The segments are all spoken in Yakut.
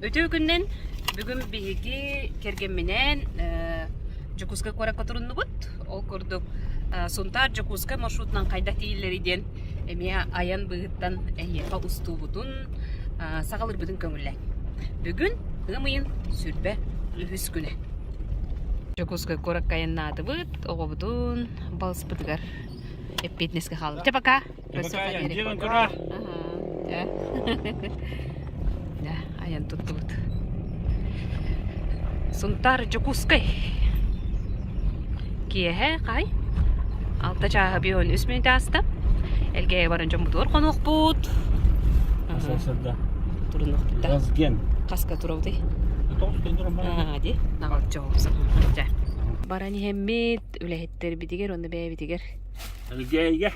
Үтүө күнүнэн бүгүн биһиги кэргэмминээн Дьокуускай куоракка туруннубут. Ол курдук Сунтаар-Дьокуускай маршрутунан хайдах тиийиллэрий диэн эмиэ айан быыһыттан эһиэхэ устуубутун, саҕалыырбытын көҥүллээҥ. Бүгүн ыам ыйын 23 күнэ. Дьокуускай куоракка айаннаатыбыт, оҕобутун балыспытыгар эппиэтинэскэ хааллыбыт. Чэ, пока! Айан туттубут. Сунтаар Дьокуускай. Киэһэ хай алта чааһа бион үс мүнүүтэ ааста. Элгээйи баран дьоммутугар хонуохпут. Турунуохпут да. Хаска турабытый? Аа, ди. Баран иһэммит үлэһиттэрбитигэр уонна бэйэбитигэр Элгээйигэ.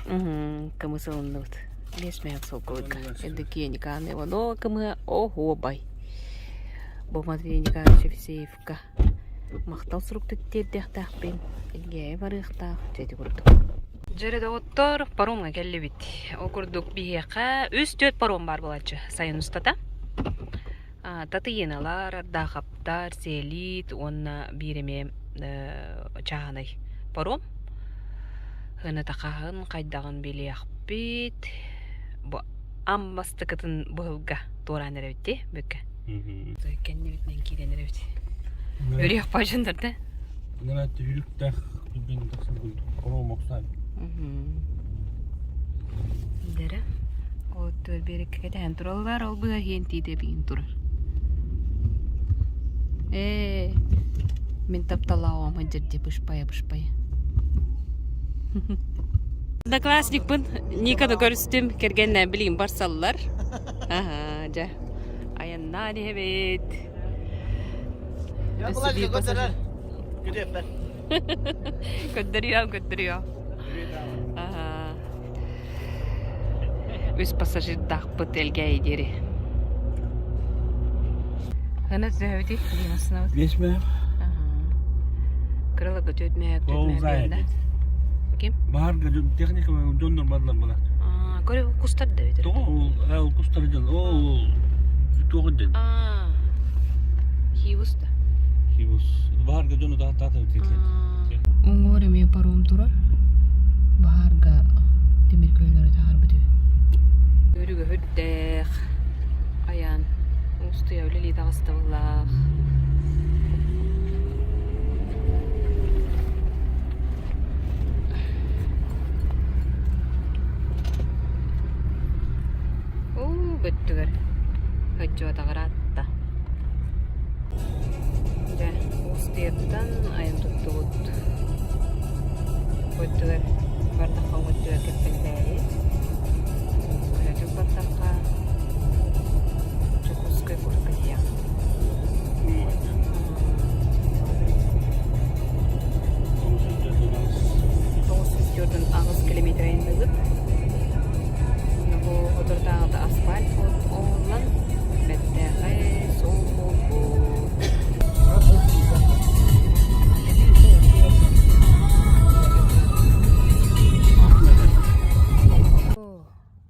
Кымыс ылынныбыт. Биэс мэһэк солкуойга. Евдокия Николаевна Иванова кымыһа оһуобай. Бу Матвей Николаевич Евсеевка махтал сурук тиэрдиэхтээхпин. Элгээйи барыахтаах. Дьэ ити курдук. Дьэ доҕоттор, паромҥа кэллибит. Ол курдук биһиэхэ үс-түөрт паром баар буолааччы сайын устата. Татыйыналар, Ардаахаптар, Сиэлиит уонна биир эмиэ чааһынай паром. Сыаната хайдаҕын билиэхпит. Бу ам бастакытын быһылга туораан эрэбит дии бүккэ. Кэннибитинэн киирэн эрэбит. Үрүөх божундар да. Нара түһүлүктээх түргэн тахсан паром охсаан. Дэрэ. Ол түөр биэрэккэ кэтэһэн тураллар, ол быа иһин тиитэ биин турар. Ээ, мин тапталаах оҕом дьирди бышпая-бышпая. Одноклассникпын Никаны көрүстүм, кэргэннээн билигин барсаллар. Аһаа, дьэ, айаннаан иһэбит. Өссө биир пассажир. Көрдөрүөм, көрдөрүөм. Аһаа. Үс пассажирдаахпыт Элгээйи диэри. Хана төһөбүтүй? Диимассынабыт. Биэс мөһөк. Кыраларга түөрт мөһөк, түөрт мөһөк беринде. Ким? Баһарга техника дьоннор барлар балар. Көрө кустар да бит. Тоҕо ол ол кустар дьон ол туох дьон. Хивус да. Хивус. Баһарга дьону таата Уҥуор эмиэ паром турар. Баһаарга тимир көлөлөрү таһаарбыт үһү. Өрүгэ үрдээх, айаан устуйа үлэлии таҕыстабыллаах. Уу, бөттүгэр һөддьуотаҕыраатта. Дьэ, Уустуйаттан айан туттубут. Өттүгэр бардахха өттүгэр кэппэндээйи. Көнөтүк бардахха Дьокуускай курдук тиийэҕин. 948 километр айанныыбыт. Бу соторутааҕыта асфальт оҥоһуллан бэртээхэй суол буолбут.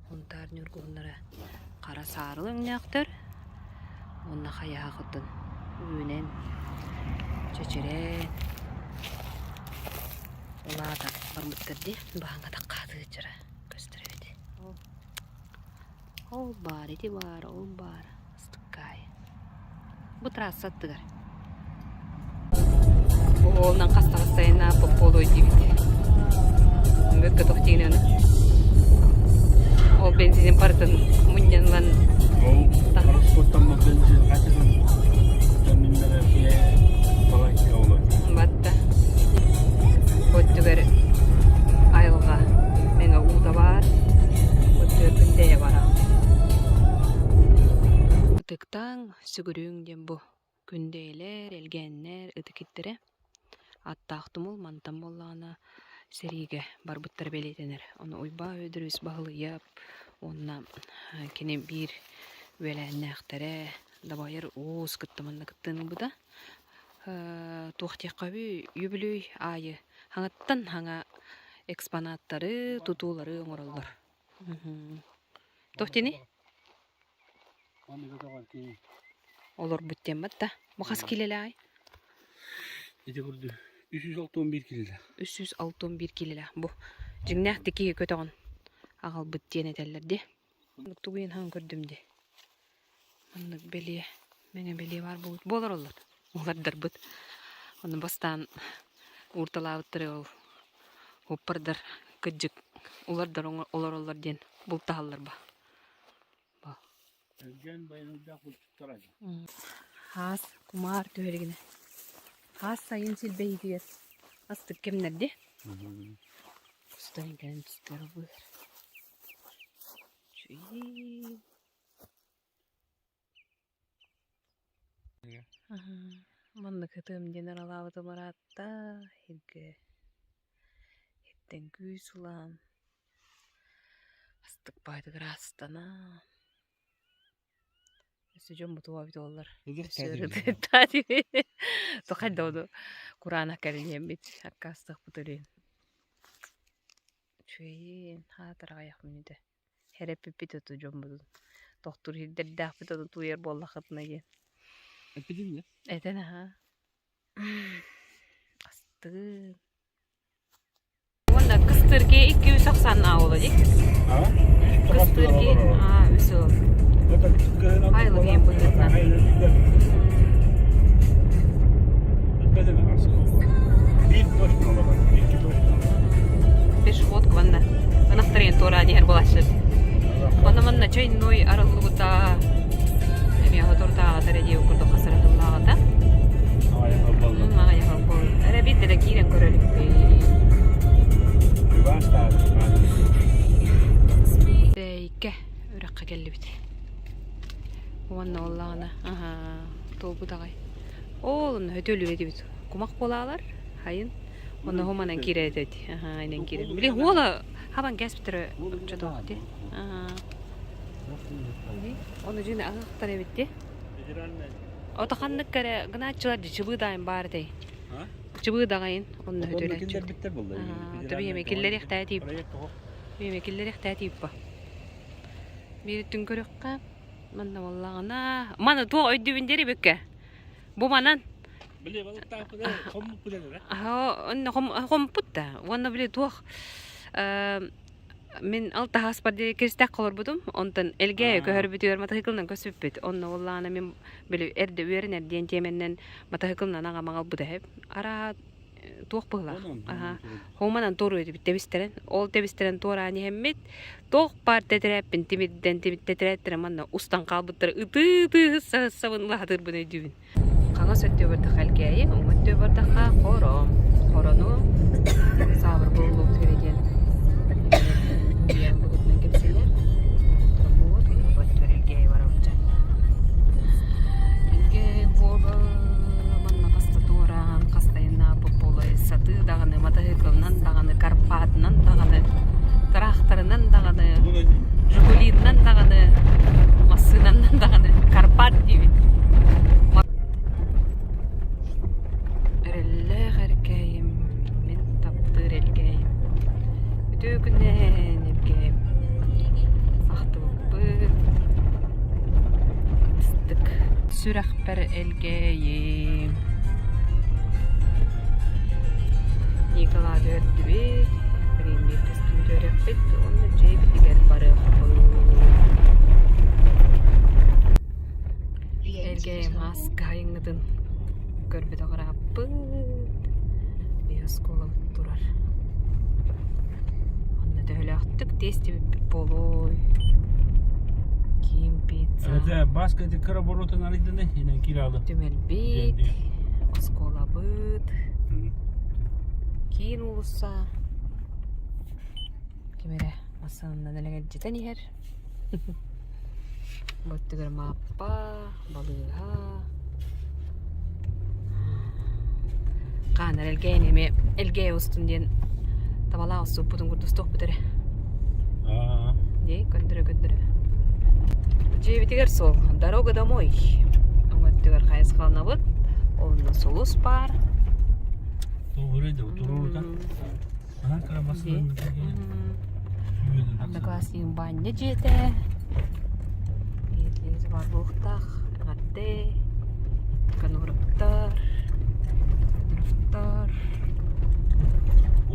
Хунтаар ньургуһуннара хара саарыл өҥнөөхтөр уонна хайаһахытын үүнэн чэчирээн улаатан барбыттар дии баһаҥҥа таккаатыычара көстөр эбит ол баар ити баар ол баар астыккаайы Бу трасса аттыгар. Уолунан хас таҕыстайына попполуой диибит. Бөккө тохтиинэн ол бензинин барытын мунньан ылан Ол расходтаммыт бензин хатыгын дьоннуннара балайка олор. Батта. Өттүгэр айылҕа мэҥэ уута баар. Өттүгэр күндэйэ бараа. Ытыктааҥ, сүгүрүҥ диэн бу күндэйэлэр, элгээннэр, ытык иттэрэ. Аттаах тумул мантан буоллаҕына сэриигэ барбыттара бэлиэтэнэр. Ону Уйбаа Өдөрүс баһылыйап уонна кини биир үөлээннээхтэрэ Дабайар Уус кытта манна кыттыыны ылбыта. Туох диэххэ үбүлүөй аайы хаҥаттан хаҥа экспонаттары, тутуулары оҥороллор. Туох диэний? Олорбут диэн да. Бу хас киилэлээҕий? Ити курдук 361 киилэлээх. 361 киилэлээх. Бу дьиҥнээх да киһи көтөҕөн аҕалбыт диэн этэллэр дии. Оннук тугуйан хаҥ көрдүм дии. Маннык бэлиэ, мэҥэ бэлиэ баар буолбут. Буолар оллор. Улардарбыт. Ону бастаан уурталаабыттары ол уппардар кыдьык улардар олороллор диэн бултаһаллар ба. Өлгөн байанайдаах булчуттар adi. Хаас кумаар түһэригинэ. Хаас сайын силбэһиитигэр астык кэмнэрди. Кустан кэлэн түстэр быар. Чуйин. Маннык ытыам диэн аралаабытым ыраатта, иһиргэ иһиттэн күүс ылан, астык баайдык ыраастанан, өссө дьоммут уоабыт уоллар өссө Тоқай да кураанах кэлиниэммит аккаастыахпыт өрүөн. Үчүгэйин, хаатар аҕыйах мүнүүтэ. Эрэппиппит оту дьоммутун тохтуур сирдэрдээхпит ону тууйар буоллаххытына диэн. Эппитим да? Этэн аһаа. Астыгын. Уонна кыстырге 200 ахсааннаах буолуо дии. Кыстырге аа үс ол. Айлык быһыытынан. Биир точно олорор, икки точно олорор. Пешеход кыбанна. Ынахтарыйан туораан иһэр буолааччы. Онно манна чайной арыллыбыта эмиэ соторутааҕыта эрэ диэбит курдук хасырыһыллааҕыта. Аҕыйах буолла. Эрэ биирдэ да киирэн көрө иликпин. Бэйкэ үрэххэ кэллибит. Уонна буоллаҕына, аһаа, туолбут аҕай. Ол онно өтөлүө этибит. Кумах буолаалар, хайын. Онно хуманан киирэр этэ Аһаа, инэн киирэр. Били уола хабан кээспиттэрэ оччотоох дии. Аһаа. Ону дьиҥэ аһыахтар эбит дии. Ото ханнык эрэ гынааччылар дии чыбыыдаайын баар этэй. Чыбыыдаҕайын онно өтөлөөччү. Төбү киллэриэхтээ тиип. Биэме киллэриэхтээ тииппа. Биир көрүөххэ манна буоллаҕына маны туох өйдүүбүн диэри бүккэ. Бу манан Били балыктаахпыта хоммуппут эрэ. Онно хомпут да. Уонна били туох мин алтаһаспар диэри киристээх олорбутум. Онтон Элгээйи көһөрбүтүгэр матаһыкылынан көспүппүт. Онно буоллаҕына мин били эрдэ үөрэнэр диэн тиэмэннэн матаһыкылынан аҕам аҕалбыта үһү. Араа туох быһыылаах. Аха. Хоуманан туоруо этибит тэбистэрэн. Ол тэбистэрэн туораан иһэммит туох баар тэтэрээппин тимирдэн тэтэрээттэрэ манна устан хаалбыттара ытыы-ытыы саһыссабын ылаһатыырбын өйдүүбүн. Хаҥас өттүгэр бардахха Элгээйи, уҥа өттүгэр бардахха Хоро. Хорону саабыр буллубут кэрэ диэн диэн быһыытынан кэпсэнэр. Турбут, бу өттүгэр Элгээйи барабыт. Элгээйи буола манна хаста туораан, хастайыннааппыт буолай сатыы даҕаны, матаһыыкылынан даҕаны, Карпатынан даҕаны, тыраахтарынан даҕаны, Жигулинынан даҕаны, массыынанан даҕаны Карпат диибит. Эрэллээх эркээйим, мин таптыыр Элгээйим. Үтүө күннээн Элгээйим. Ахтыбыппыт. Ыстык. Сүрэхпэр Элгээйим. Николай түһэрдибит, Риммит түстүн түһэрэхпит уонна дьиэбитигэр барыахпыт. Элгээйим ааска айыҥҥытын көрбөтөх ырааппыт. Биһи оскуолабыт турар. Онно төһөлөөхтүк тиэстибиппит буолуой? Киин пицца. Это баска эти кыра боротун арыйдыны, инен кииралы. Түмэлбит, оскуолабыт, киин уулусса. Ким эрэ массыынанан элэгэлдьитэн иһэр. Бу өттүгэр Мааппа, балыыһа. Хаанар Элгээйин эмиэ Элгээйи устун диэн табалаах уступпутун курдук устуохпут эрэ. Дии, көрдөрө-көрдөрө. Дьиэбитигэр суол. Дорога домой. Оҥо өттүгэр хайысхаланабыт. Онно сулус баар. Одноклассник баня дьиэтэ. Бар буолуохтаах. Эҕэрдэ.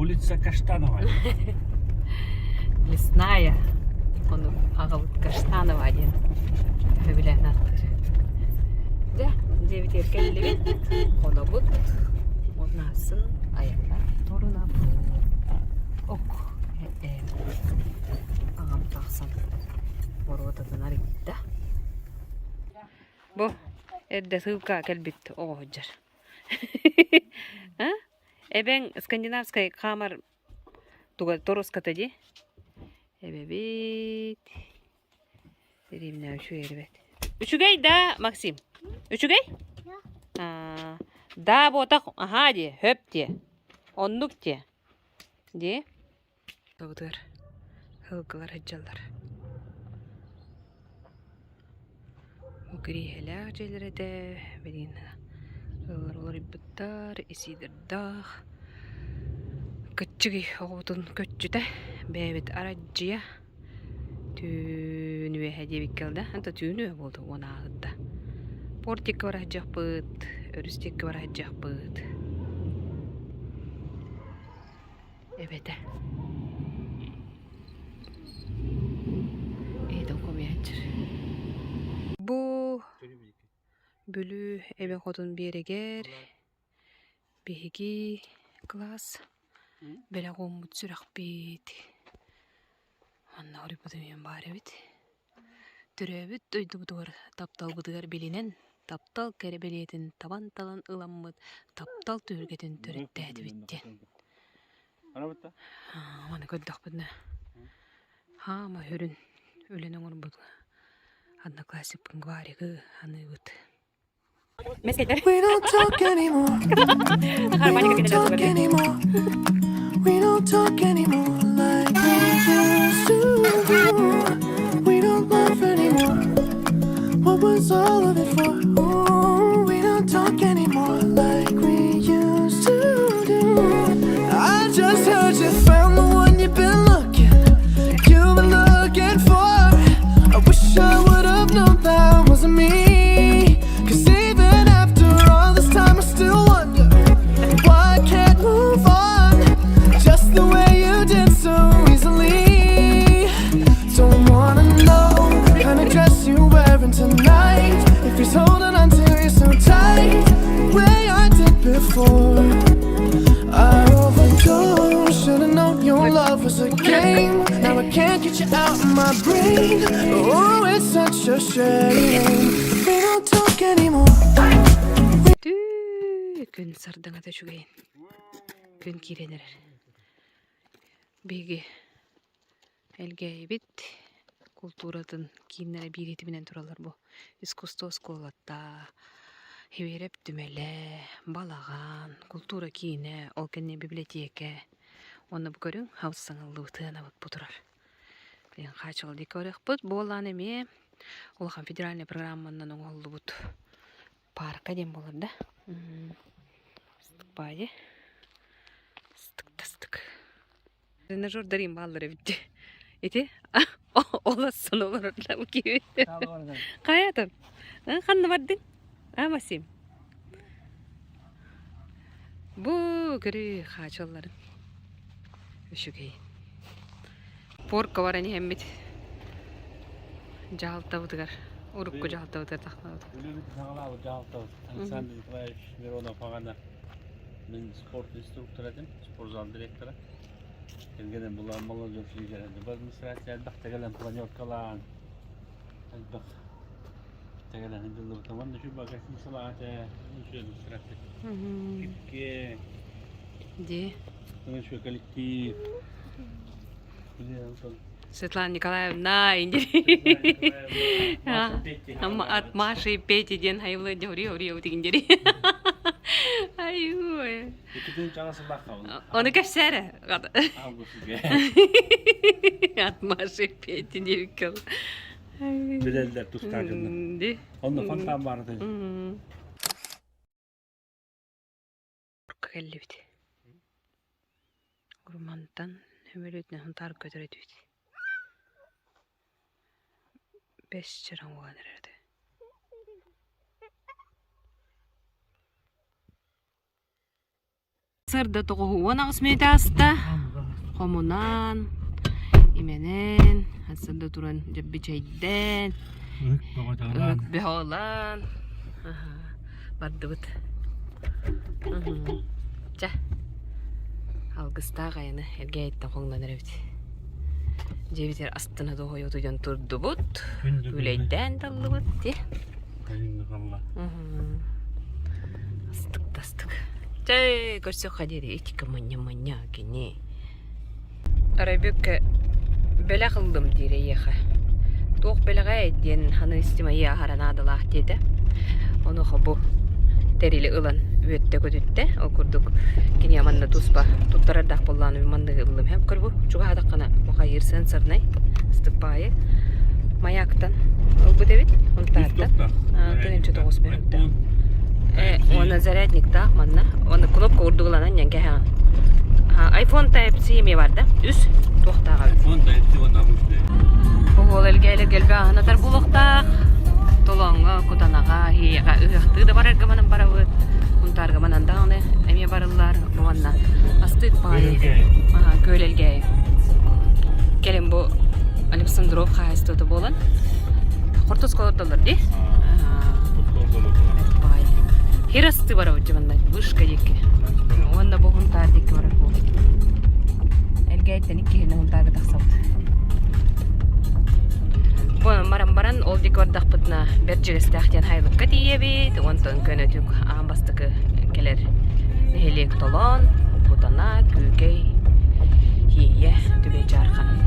Улица Каштанова. Лесная. Ону аҕабыт Каштанова диэн сөбүлээн ааттыыр. Дьэ, дьиэбитигэр кэллибит, хонобут, уонна сын айанна турунабыт. Ок, аҕам тахсан боруотатын арыйда. Бу эрдэ сыылка кэлбит оҕо сылдьар. Эбэҥ скандинавскай хаамар туга торуоската дии. Эбэбит. Дэриэбинэ үчүгэй эбэт. Үчүгэй да, Максим? Үчүгэй? Аа, да буотах, аһаа дии, хөп дии. Оннук дии. Дии. Табытыгар һылгылар сылдьаллар. Бу кириэһэлээх дьиэлэр этэ, билигин ыаллар уларыйбыттар, Исидордаах кыччыгый оҕобутун көччүтэ, бэйэбит арадьыйа Түүн үөһэ диэбиккэ да, anta түүн үөһэ буолда уон ааһытта. Портикка бара сылдьыахпыт, өрүс диэки бара сылдьыахпыт. Эбэтэ. Эйдон комуйааччыр. Бу Бүлүү эбэ хотун биэрэгэр биһиги кылаас бэлэх ууммут сүрэхпит Манна хоруйбут эмиэ баар эбит. Төрөөбүт дойдубутугар тапталбытыгар билинэн, таптал кэрэ бэлиэтин табан талан ыламмыт таптал түһүлгэтин төрүттээтибит диэн. Маны көрдөхпүтүнэ хаама сүрүн үлэни оҥорбут одноклассникпын Гваригы аныыбыт. We don't talk anymore. We don't talk anymore. We don't talk anymore like we used to do. We don't laugh anymore. What was all of it for? Ooh, we don't talk anymore like we used to do. I just heard you found the one you've been looking, you've been looking for. I wish I would have known that wasn't me. 'Cause even after all this time, I still wonder why I can't move on just the way you did so easily. Don't wanna know the kind of dress you're wearing tonight. If he's holding on to you so tight, the way I did before. I overdosed. Should've known your love was a game. Now I can't get you out of my brain. Oh, it's such a shame. We don't talk anymore. Түү күн сардаҥата үчүгэйин. Күн киирэн эрэр. Биһиги Элгээйибит култууратын кииннэрэ биир итиминэн тураллар бу. Искусство оскуолата, Хибиэрэп түмэлэ, балаҕан, култуура киинэ, ол кэннэ библиотека. Уонна бу көрүҥ хабыс саҥаллыбыт сыанабыт бу турар. Билигин хаачылы диэки барыахпыт. Буолаан эмиэ улахан федеральнай программанан оҥоһуллубут паарка диэн буолар да. Ыстык баайы. Ыстык да ыстык. Тренажердарым бааллар эбит дии. Ити олоссон олорор киһи. Хайатын? Ханна бардыҥ? А, Максим? Бу көрү хаачылларын. Үчүгэй. Порка баран иһэммит дьаһалтабытыгар, урукку дьаһалтабытыгар тахсабыт. Үлэбит саҕалаабыт дьаһалтабыт Александр Николаевич Миронов аҕана Мин спорт инструктора этим, спортзал директора. Кэргэним была молодежь лидера. В администрация элбэх тэгэлэн планеркалаан, элбэх тэгэлэн дыллыбытым. Уонна үчүгэй гостиницалаах этэ, үчүгэй администрация. Кипке, Ди. үчүгэй коллектив. Светлана Николаевна, От Маши и Пети диэн хайылы дьори ори тигиндери. Ай Оны кэпсээрэ. От Маши и Пети диэбиккэ. Билэллэр тустаах дьоннор. Онно фонтан баар этэ. Кэллибит. Урмантан сөмөлүөтүнэн Сунтаар көтөр этибит. Бэс чараҥ буолан эрэр этэ. Сарсыарда 98 мүнүүтэ ааста. Хомунан, имэнэн, сарсыарда туран дьэбби чэйдээн, ыһык бөҕөлөөн бардыбыт. Чэ, алгыстаах айаны Элгээйиттэн хоҥнон эрэбит. Дьиэбитигэр астына дуоһуйа утуйан турдубут, күүлэйдээн таллыбыт дии. Астык да астык. Чэй, көрсүөххэ диэри итики манньа-манньа кини. Арай бүккэ бэлэх ыллым диир эйиэхэ. Туох бэлэҕэ диэн ханы истимайы аһара наадалаах диэтэ. Онуоха бу тэрили ылан үөттэ көтүттэ. Ол курдук кини манна туспа туттарардаах буоллаҕына манныгы ыллым. Һэм көрбу чугаһаатаххына бу сенсорнай ыстык баайы маяктан ылбыт эбит. Онтаартан. 1009 мүнүүттээх. Уонна зарядниктаах манна. Уонна кнопка урдугуланан ньэн кэһэҕин. iPhone Type-C эмиэ бар да? Үс туохтааҕа эбит. iPhone Type-C уонна обычный. Оһуол элгээли гэлбэ аһынатар буолуохтаах. Толооҥҥо, Кутанаҕа, Иэйэҕэ ыһыахтыы да барарга манан барабыт. Мунтаарга манан даҕаны эмиэ барыллар. Уонна астык баайы. Күөл Элгээйи. Кэлин бу Александров хаһаайыстыбата буолан хортуска олордоллор дии. Хир асты барабыт дьыбанна вышка диэки. Уонна бу Хунтаар диэки барар буол. Элгээйттэн иккиһинэ Хунтаарга тахсабыт. Бу баран баран ол диэки бардахпытына Бэрдьигэстээх диэн хайылыкка тиийэбит. Онтон көнөтүк аан бастакы кэлэр нэһилиэк Толоон, Кутана, Күүкэй, Иэйэ, Түбэй Дьаархан.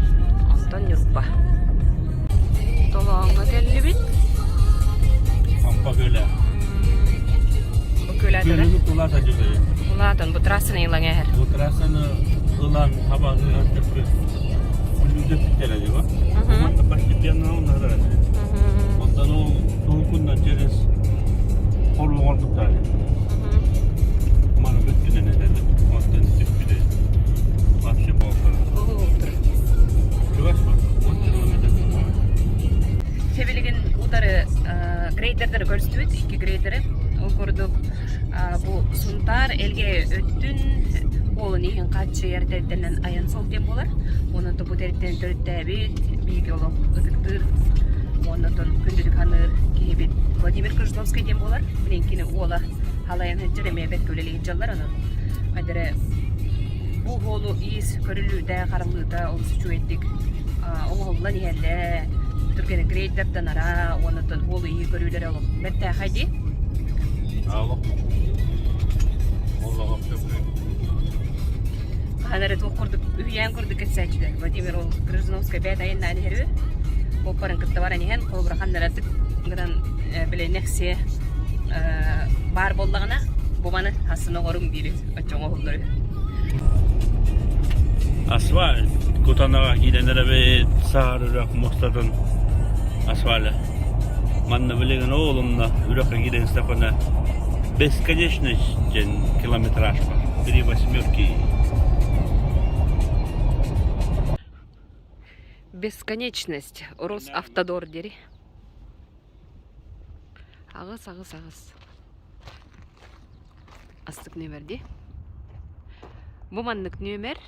Онтон Ньурба. Толооҥҥо кэллибит. Хампа көлө. Бу көлө Көлөнү улаата дьүлэй. Улаатан бу трассаны ылан эһэр. Бу трассаны ылан хабаны төппү. Күлүдө питтере диба. Манна постепенно оннары. Онтон ол туһукунна через хоруоҥор туттаары. Маны бүттүнэн этэллэр. Онтон түспүтэ. Вообще болсар. Чугас ба? 10 километр. Себилигин утары грейдердери көрүстүбүт, икки грейдери. Ол курдук бу Сунтаар Элгэ өттүн уолун иһин хааччыйар тэрилтэнэн айан суол диэн буолар. Онон бу тэрилтэни төрүттээбит, биһиги олох ытыктыыр, оннотон күндүтүк саныыр киһибит Владимир Крыжновский диэн буолар. Билин кини уола халайан сылдьар эмиэ бэркэ үлэлии сылдьаллар онон хайдары бу уолу иис көрүллүүтэ, хараллыыта олус үчүгэйдик оҥоһуллан иһэллэр. Түргэн грейдерданара уонна уолу иһи көрүүлэрэ олох бэртээхэй дии. Олох олох Хаһан эрэ туох курдук үһүйээн курдук кэпсээччилэр. Владимир ол Крыжиновскай бэйэтэ айаннаан иһэр үһү. Оппарын кытта баран иһэн, холобура ханнаратык гынан били нэксиэ баар буоллаҕына, бу маны хасын оҕорум диир оччоҥо оһоллор үһү. Асфальт Кутанаҕа киирэн эрэбит саһар үрэх муостатын асфальа. Манна билигин оолумна үрэххэ киирэн истэххинэ бесконечность диэн километраж бар. Три восьмерки. Бесконечность. Росавтодор дири. Аҕыс, аҕыс, аҕыс. Астык нүөмэр дии. Бу маннык нүөмэр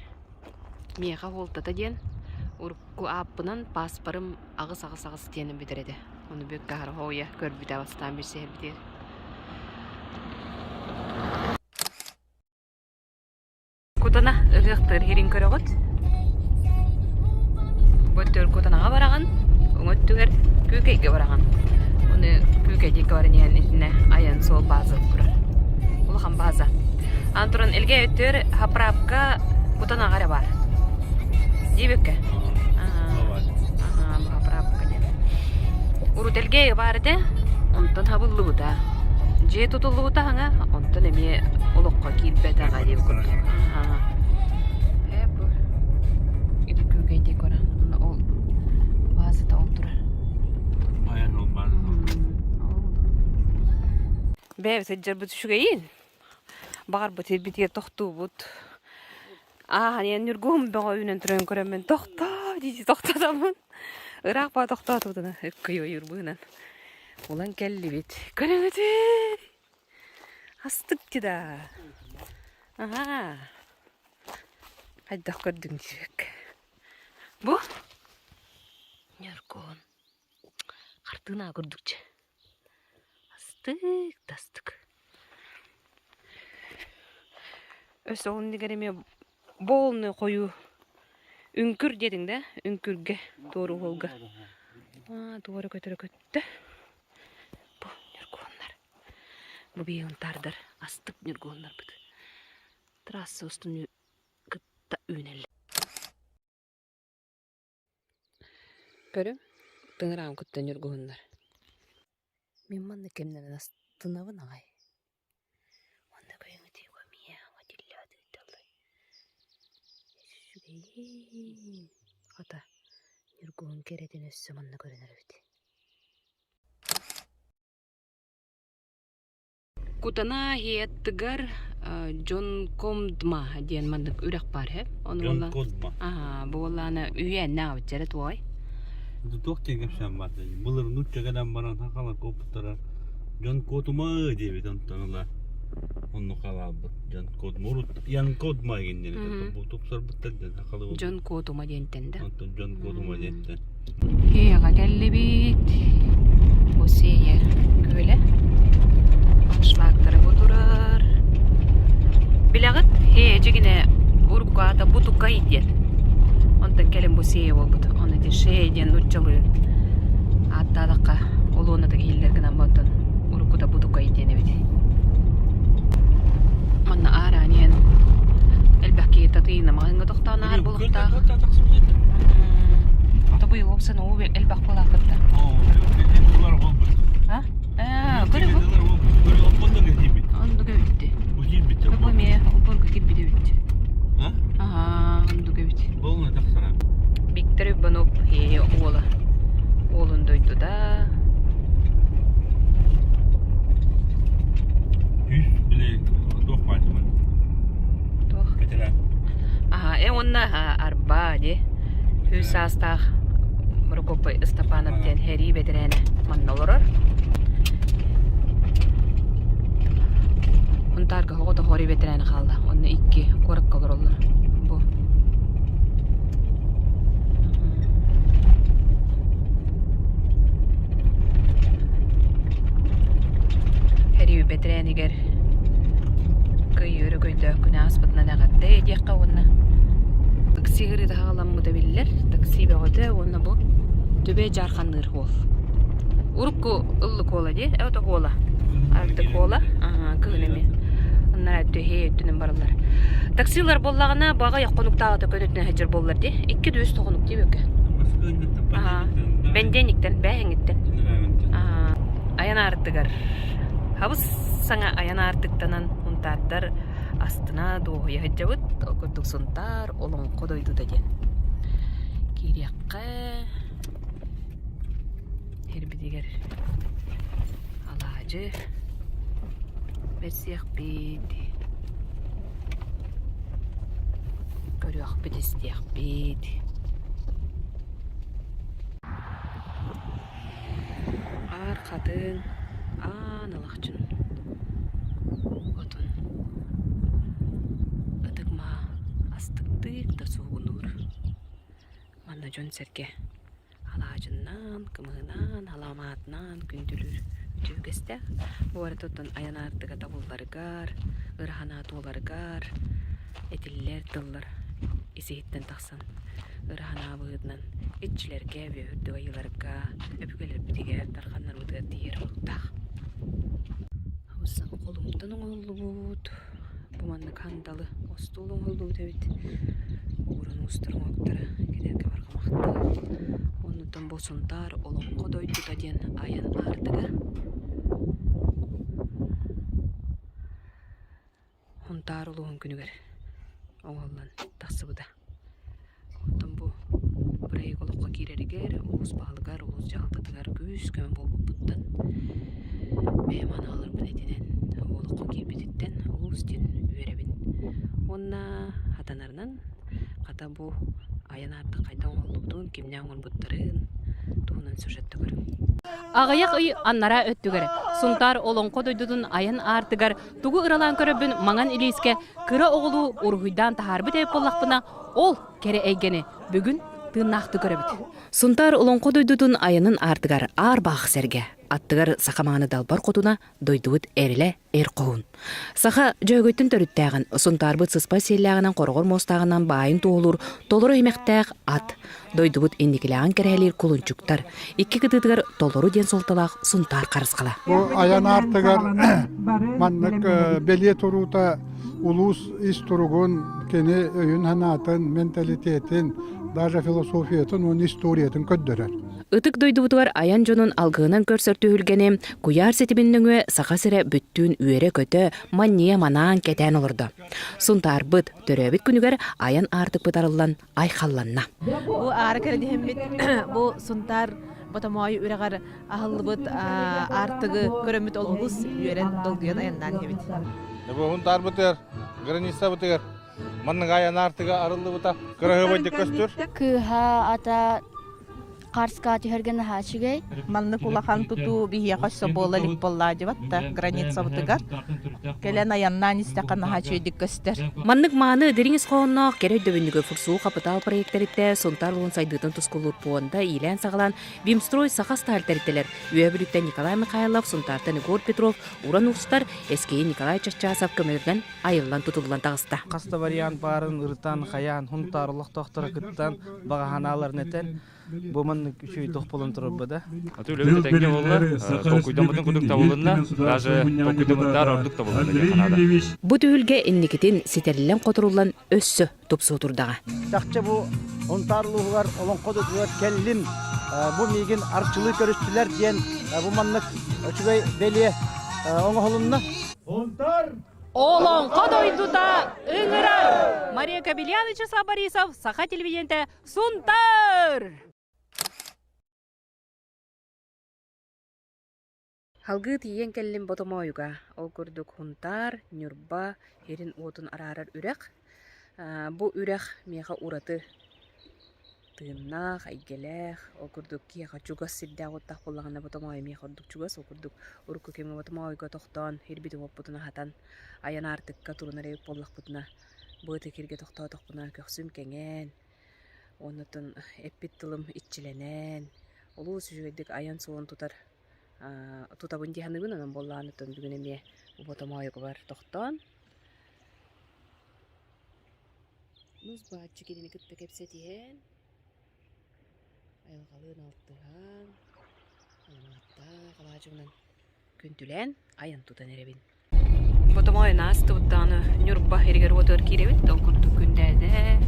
миэхэ уолтата диэн урукку ааппынан пааспарым аҕыс аҕыс аҕыс диэн бүтэр этэ. Ону бүккэ аһара хоһуйа көрбүтэ бастаан билсиһэрбитигэр. Кутана ыһыахтыыр иһирин көрөҕүт. Бу өттүгэр Кутанаҕа бараҕын, уҥа өттүгэр Күүкэйгэ бараҕын. Ону Күүкэй диэки баран иһэн итиннэ айан суол бааза турар. Улахан бааза. Аны туран Элгээйи өттүгэр заправка Кутанаҕа эрэ баар. Диэбиккэ? Аhaa, бу заправка диэн. Урут Элгээйи баар этэ, онтон хабыллыбыта. Дьиэ тутуллубута хаҥа, онтон эмиэ олоххо киирбэтэҕэ диэн курдук. Ээ бу ити күүкэй декора. Ол баазата ол турар. Айан ол баазата. Бэйэбит сылдьарбыт үчүгэйин. Баҕарбыт ирбитигэр тохтуубут. Ааһан иһэн Ньургуһун бөҕө үүнэн туран көрөммүн тохтоо дии тохтотоммун. Ыраах баа тохтоотубутуна ыккый ойуур быһынан улан кэллибит. Көрөҥүтүй! Астык да. Аһаа. Хайдах көрдүҥ диэбэккэ. Бу Ньургуһун. Хартыына курдук дьэ. Астык да астык. Өссө ол иннигэр эмиэ буолны хойуу үҥкүр диэтиҥ да үҥкүргэ туору уһулга. Аа туора көтөрө көттө. Бу ньургуһуннар. Бу биһиги астык ньургуһуннарбыт. Трасса устун кытта үүнэллэр. Көрүҥ, тыҥыраҕым кытта ньургуһуннар. Мин манна кэмнэнэн астынабын аҕай. Уонна көйүҥ итиигэ миэхэ тиллээт ыыталлар. Үчүгэйиин. Хата, ньургуһун кэрэтин өссө манна көрөн эрэбит. Кутана иһиэттигэр Дьонкомдма диэн маннык үрэх баар һэ. Ону буолла Дьонкодма. Аа, бу буоллаана үһүйээннээх эбит туой. Туох диэн кэпсээн баардай. Былыр нуучча кэлэн баран сахалар куоппуттара дьон куотума диэбит онтон ыла онну халаалбыт дьон куотума урут Ян Кодма диэн бу тупсарбыттар диэн сахалыы Дьон куотума диэнтэн да. Онтон дьон куотума диэнтэн. Киэҕэ кэллибит. Бу Сиэйэ күөлэ. Аншлагтара бу турар. Билэҕит, Һээ дьигинэ урукку аата Бутукай диэн. Онтон кэлин бу Сиэйэ буолбут. Ону ити Шея диэн нууччалыы ааттаатахха олуонатык иһиллэр гынан онтон уруккута Бутукай диэн эбит. Манна аараан иһэн элбэх киһи татыйына маҕаһыыҥҥа тохтоон ааһар буолуохтаах. Тобуй уопсан уу элбэх буолаахпытта. А? Аа, көрө бу. Оннук эбитти. Бу эмиэ упорга кирбит эбит. Аха, оннук эбит. Виктор Иванов уола. Уолун дойдуда. Туох? Аха, э уонна арба ди. Үс саастаах Прокопий Ыстапанов диэн сэрии бэтэрээнэ манна олорор. Хунтаарга оҕото хори бэтэрээнэ хаалла. Онно икки куоракка олороллор. Бу. Сэрии бэтэрээнигэр Кыайыы өрөгөйдөөх күнэ ааспытынан эҕэрдэ диэххэ уонна такси ыарыыта хаҕаламмыта биллэр. Такси бөҕөтө уонна бу Түбэй Дьаарханныыр уол. Урукку ыллык уола дии, это уола. Артык уола, кыһын эмиэ. Аннараа өттү өттүнэн бараллар. Таксилар буоллаҕына баҕа хонуктааҕыта көнөтүнэн сылдьар буоллар дии. Икки дүөс хонук дии бөкө. Бэндиэнниктэн, бээһэҥҥиттэн. Айан аартыгар хабыс саҥа айан аартыктанан Сунтаардар астына дуоһуйа сылдьабыт. Ол курдук Сунтаар Олоҥхо дойдута диэн. Киириэххэ сирбитигэр алаадьы бэрсиэхпит, көрүөхпүт-истиэхпит. Аар хатыҥ, аан алахчын отун ытык маа астыктык да суугунуур. Манна дьон-сэргэ алаадьыннаан, кымыһынаан, аламаатынаан күндүлүүр үтүө үгэстээх. Бу барыта оттон айан аартыга табылларыгар, ыра санаа туоларыгар этиллэр тыллар ис-иһиттэн тахсан ыра санаа быһыытынан иччилэргэ, үөһүрдүк айыыларга, өбүгэлэрбитигэр, дарханнарбытыгар тиийэр оруктаах. Абыссан холумтан оҥоһуллубут, бу маннык хандалы остуол оҥоһуллубут эбит. Уурун уустар оҥоһуктара кинилэргэ барҕа махтал. Оннуттан бу Сунтаар Олоҥхо дойдута диэн айан аартыга. Һунтаар улууһун күнүгэр оҥоһуллан тахсыбыта. Оттон бу бырайыак олоххо киирэригэр улуус баһылыгар, улуус дьаһалтатыгар күүс-көмө буолбуппуттан бэйэм анааларбын этинэн олоххо киирбититтэн олус диэн үөрэбин. Уонна хатанарынан хата бу айан аартык хайдах оҥоһуллубутун, кимнээх оҥорбуттарын туһунан сюжетта көрүҥ. Аҕыйах ый аннараа өттүгэр Сунтаар олоҥхо дойдутун айан аартыгар тугу ыралаан көрөрбүн маҥан илиискэ кыра оҕолуу уруһуйдаан таһаарбыт эбит буоллахпына, ол кэрэ эйгэни бүгүн тыыннаахтык көрөбүт. Сунтаар олоҥхо дойдутун айанын аартыгар аар-баах сэргэ, аттыгар саха мааны далбар хотуна дойдубут эрэлэ эр хоһун. Саха Дьөһөгөйтөн төрүттээҕин, Сунтаарбыт сыспай сиэллээҕинэн хороҕор муостааҕынан баайын туоһулуур толору иһимэхтээх ат, дойдубут инникилээҕин кэрэһэлиир кулунчуктар, икки кытыытыгар толору диэн суолталаах Сунтаар харысхала. Бу айан аартыгар маннык бэлиэ туруута улуус ис туругун, кини өйүн-санаатын, менталитетин, даже философиятын уонна историятын көрдөрөр. Ытык дойдубутугар айан дьонун алгыһынан көрсөр түһүлгэни куйаар ситимин нөҥүө Саха сирэ бүттүүн үөрэ-көтө, манньыйа манаан кэтээн олордо. Сунтаарбыт төрөөбүт күнүгэр айан аартыкпыт арыллан айхалланна. Бу аара кэрэдиһэммит бу Сунтаар Ботомоой үрэҕэр аһыллыбыт аартыгы көрөммүт олус үөрэн долгуйан айаннаан иһэбит. Бу Сунтаарбытыгар, границабытыгар маннык айан аартыга арыллыбыта кыраһыабайдык көстөр. Кыыһа ата Карска түһэргэ наһаа үчүгэй. Маннык улахан тутуу биһиэхэ өссө буола илик буоллаадьыбат да границабытыгар. Кэлэн айаннаан истэххэ наһаа үчүгэйдик көстөр. Маннык мааны дириҥ ис хоһоонноох кэрэ өйдөбүнньүгү Фурсуу хапытаал проектэритэ Сунтаар улуун сайдыытын тускулуур пуонда иилээн-саҕалаан Бимстрой Саха Сталь тэрилтэлэр Үөһэ Бүлүүттэн Николай Михайлов, Сунтаартан Егор Петров, Уран Уустар, Эскейи Николай Чаччасов көмөлөрүнэн айыллан тутуллан таҕыста. Хас да вариант баарын ырытан, хайаан, Һунтаар олохтоохторо кыттан, баҕа санааларын этэн, бу маннык үчүгэй туох буолан турарба да. Аты үлэбит этэҥҥэ буолла, толкуйдаммытын курдук табылынна, даже толкуйдаммыттаар ордук табылынна диэн санаада. Бу түһүлгэ инникитин ситэриллэн-хоторуллан өссө тупсуо турдаҕа. Чахчы бу Һунтаар улууһугар олоҥхо дойдутугар кэллим, бу миигин арчылыы көрүстүлэр диэн бу маннык үчүгэй бэлиэ оҥоһулунна. Һунтаар Олоҥхо дойдута ыҥырар! Мария Кобельян Вячеслав Борисов, Саха телевидениетэ Сунтаар! Халгыы тиийэн кэллим Ботомоойуга. Ол курдук Һунтаар, Ньурба сирин-уотун араарар үрэх. Бу үрэх миэхэ ураты тыыннаах, эйгэлээх, ол курдук киһиэхэ чугас сирдээх уоттаах буоллаҕына Ботомоойу миэхэ ордук чугас. Ол курдук урукку кэмҥэ Ботомоойуга тохтоон сирбитин-уоппутун аһатан, айан аартыкка турунар эбит буоллахпытына, бу ытык сиргэ тохтоотохпуна көхсүм кэҥээн, оннуттан эппит тылым иччилэнэн, олус үчүгэйдик айан суолун тутар тутабын дии саныыбын. Онон буоллаҕына бүгүн эмиэ Ботомоойугар тохтоон Нус бааччы кинини кытта кэпсэтиһэн, айылҕалыын алтыһан, аламааттаах алаадьыбынан күндүлээн айан тутан эрэбин. Ботомой наастыбыт даҕаны Ньурба иһигэр-уотугар киирэбит. Ол курдук Күндээдэ,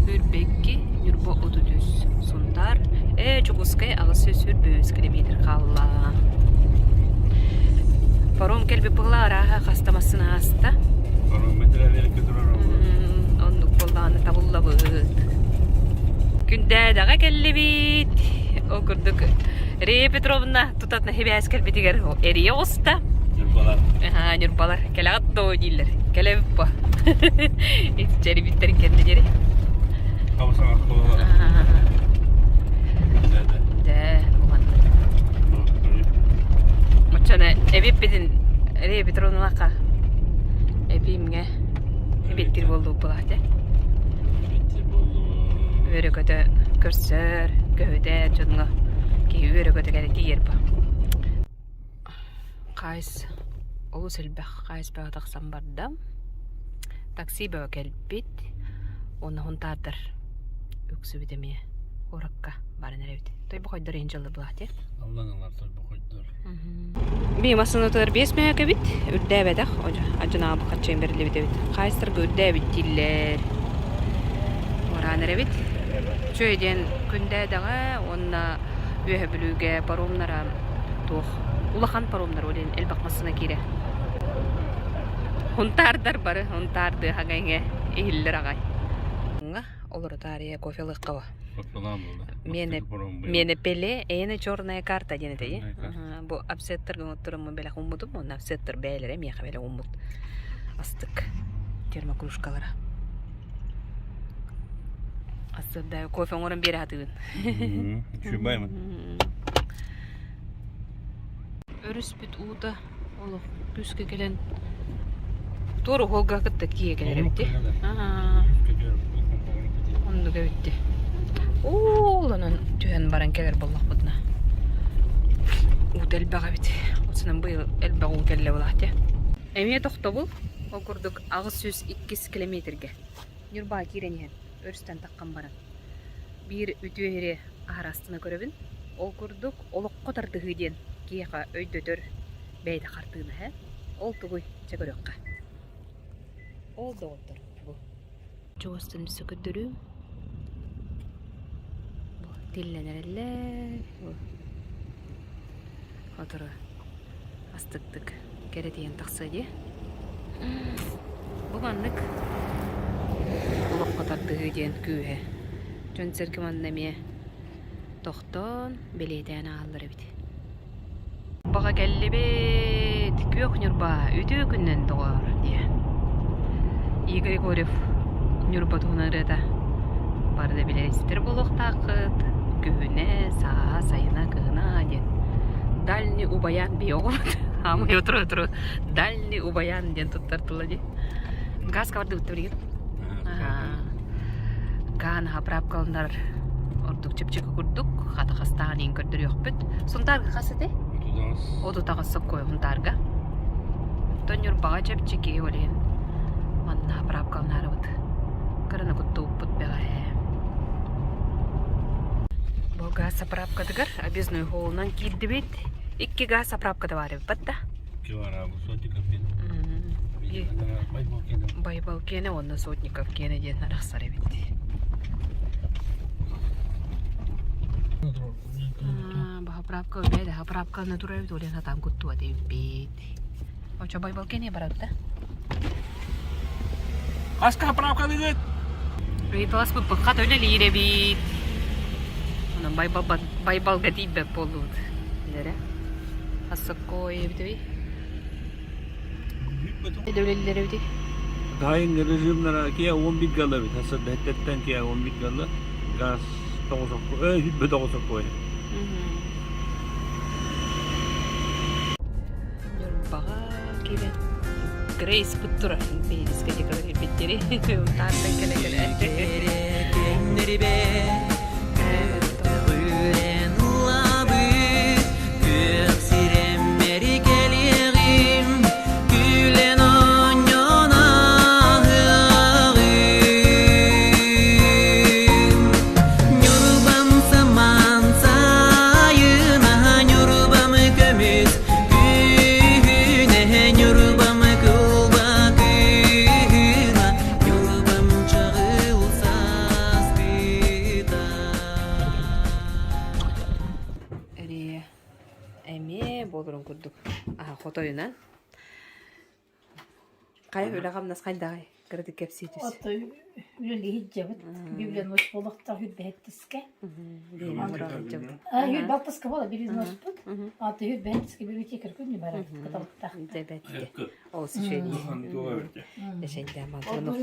Үрбэкки, Ньурба 33, Сунтаар, ээ Дьокуускай 825 километр хаалла. Паром кэлбит буолла арааһа хаста массыына ааста. Оннук буоллаҕына табыллабыт. Күндээдэҕэ кэллибит. Ол курдук Рея Петровна тутатына сибээс кэлбитигэр эрийэ оҕуста. Ньурбалар. Аһаа, ньурбалар. Кэлэҕит дуо дииллэр. Кэлэбит по. Итчэрибиттэрин кэннэ диэри. Дэ, Оччону эбиппитин Рея Петровналаахха эбиимҥэ эбиэттиир буоллубут былаате. Үөрэ-көтө көрсөр, көһүтэр дьоҥҥо киһи үөрэ-көтө кэлэ тиийэр ба. Хаайыс олус элбэх хаайыс бөҕө тахсан барда. Такси бөҕө кэлбит. Уонна хунтаардар үксүбүт эмиэ куоракка баран эрэбит. Тойбохойдор иһин дьылы былаате. Аллаҥалар тойбохойдор. Би массыынатыгар 5 мөһөк эбит, үрдээбэтэх, адьынаабы хаччайын бэриллибит эбит. Хаайыстарга үрдээбит дииллэр. Уораан эрэбит. Үчүгэй диэн Күндээдэҕэ уонна Үөһэ Бүлүүгэ паромнара туох улахан паромнар ол иһин элбэх массыына киирэ. Хунтаардар бары хунтаардыы хаҥа иҥэ иһиллэр аҕай. Олоро таарыйа кофе ылыахха Миэнэ пеле эйэнэ черная карта диэн этэй. Бу апсеттарга оҥоттороммун бэлэх ууммутум уонна апсеттар бэйэлэрэ миэхэ бэлэх ууммут астык термокружкалара. Астык кофе оҥорон биэрэ сатыыбын. Үчүгэй. Өрүспүт уута олох күүскэ кэлэн туора уһуолга кытта киэ кэлэр эбит Оннук эбит Ууланан түһэн баран кэлэр буоллахпытына уута элбэх эбит. Осунан быйыл элбэх уу кэллэ булаате. Эмиэ тохтобул. Ол курдук 802 километргэ Ньурбаҕа киирэн иһэн өрүстэн таххан баран биир үтүө иһири аһара астына көрөбүн. Ол курдук олоххо тардыһыы диэн киһиэхэ өйдөтөр бэйэтэ хартыына ээ. Ол тугуй? Чэ көрүөххэ. Ол доҕоттор бу. Чугастан өссө көрдөрүүм. Бу тиллэн эрэллэр. Бу Сотору астыктык кэрэтийэн тахсыа дии. Бу маннык олоххо тардыһыы диэн күүһэ. Дьон-сэргэ манна эмиэ тохтоон, бэлиэтээн ааһаллар эбит. Баҕа кэллибит, күөх Ньурба, үтүө күнүнэн доҕоор диэ. Игорь Егорев Ньурба туһунан ырыата бары да билэр истэр буолуохтааххыт. Күһүнэ, сааһа, сайына, кыһына диэн. Дальний Убаян бии оҕобут. Аамай отуру отуру Дальний Убаян диэн туттар тыла дии. Газка бардыбыт билигин. Гаан заправкаланар ордук чэпчэки курдук хата хастаан иин көрдөрүөхпүт. Сунтаарга хас этэй? 38 соккой Сунтаарга. Оттон Ньурбаҕа чэпчэки ол иһин манна заправкаланаарыбыт. Кыраны куттубуппут бэҕэһээ. Бу газ заправкатыгар объездной холунан киирдибит. Икки газ заправката баар эбит да. Байбал киэнэ уонна Сотников киэнэ диэн арахсар эбит. Заправка бэйэ заправканы турар эбит, ол сатаан куттуа эбит. Очо Байбал киэнэ барар да? Хаска заправкалыгыт? Ыйыталаспыппыт хат үлэлиир эбит. Онон Байбалга тиийбэт буоллубут. Билэрэ. Ассаккой эбитий? Үлэлииллэр эбитий? Дайын режимнара киэ 11 гала эбит. Хасыр бэттеттен киэ 11 гала. Газ тоҕусокку, өө хүббэ тоҕусокку. Ньурбаҕа киирэн Грейс турар биһирискэ декорат ирбиттери таартан кэлэ кэлэ Ньурбам самаан сайына Ньурбам көмүс күһүнэ Ньурбам кылба кыһына Ньурбам чаҕыл сааскыта Эрия эмиэ буоларын курдук аха хотойунан Хайа үлэ-хамнас хайдаҕый? Кыратык кэпсии түс. Отой үлэлии сылдьабыт. Библионос буолуохтаах үрбэһэттискэ. Үрбалтыска буола библионоспут. Аты үрбэһэттискэ библиотекарь күннү барар кыталыктаах. Дебетте. Ол сүшөйдүү. Эшенде мантырын.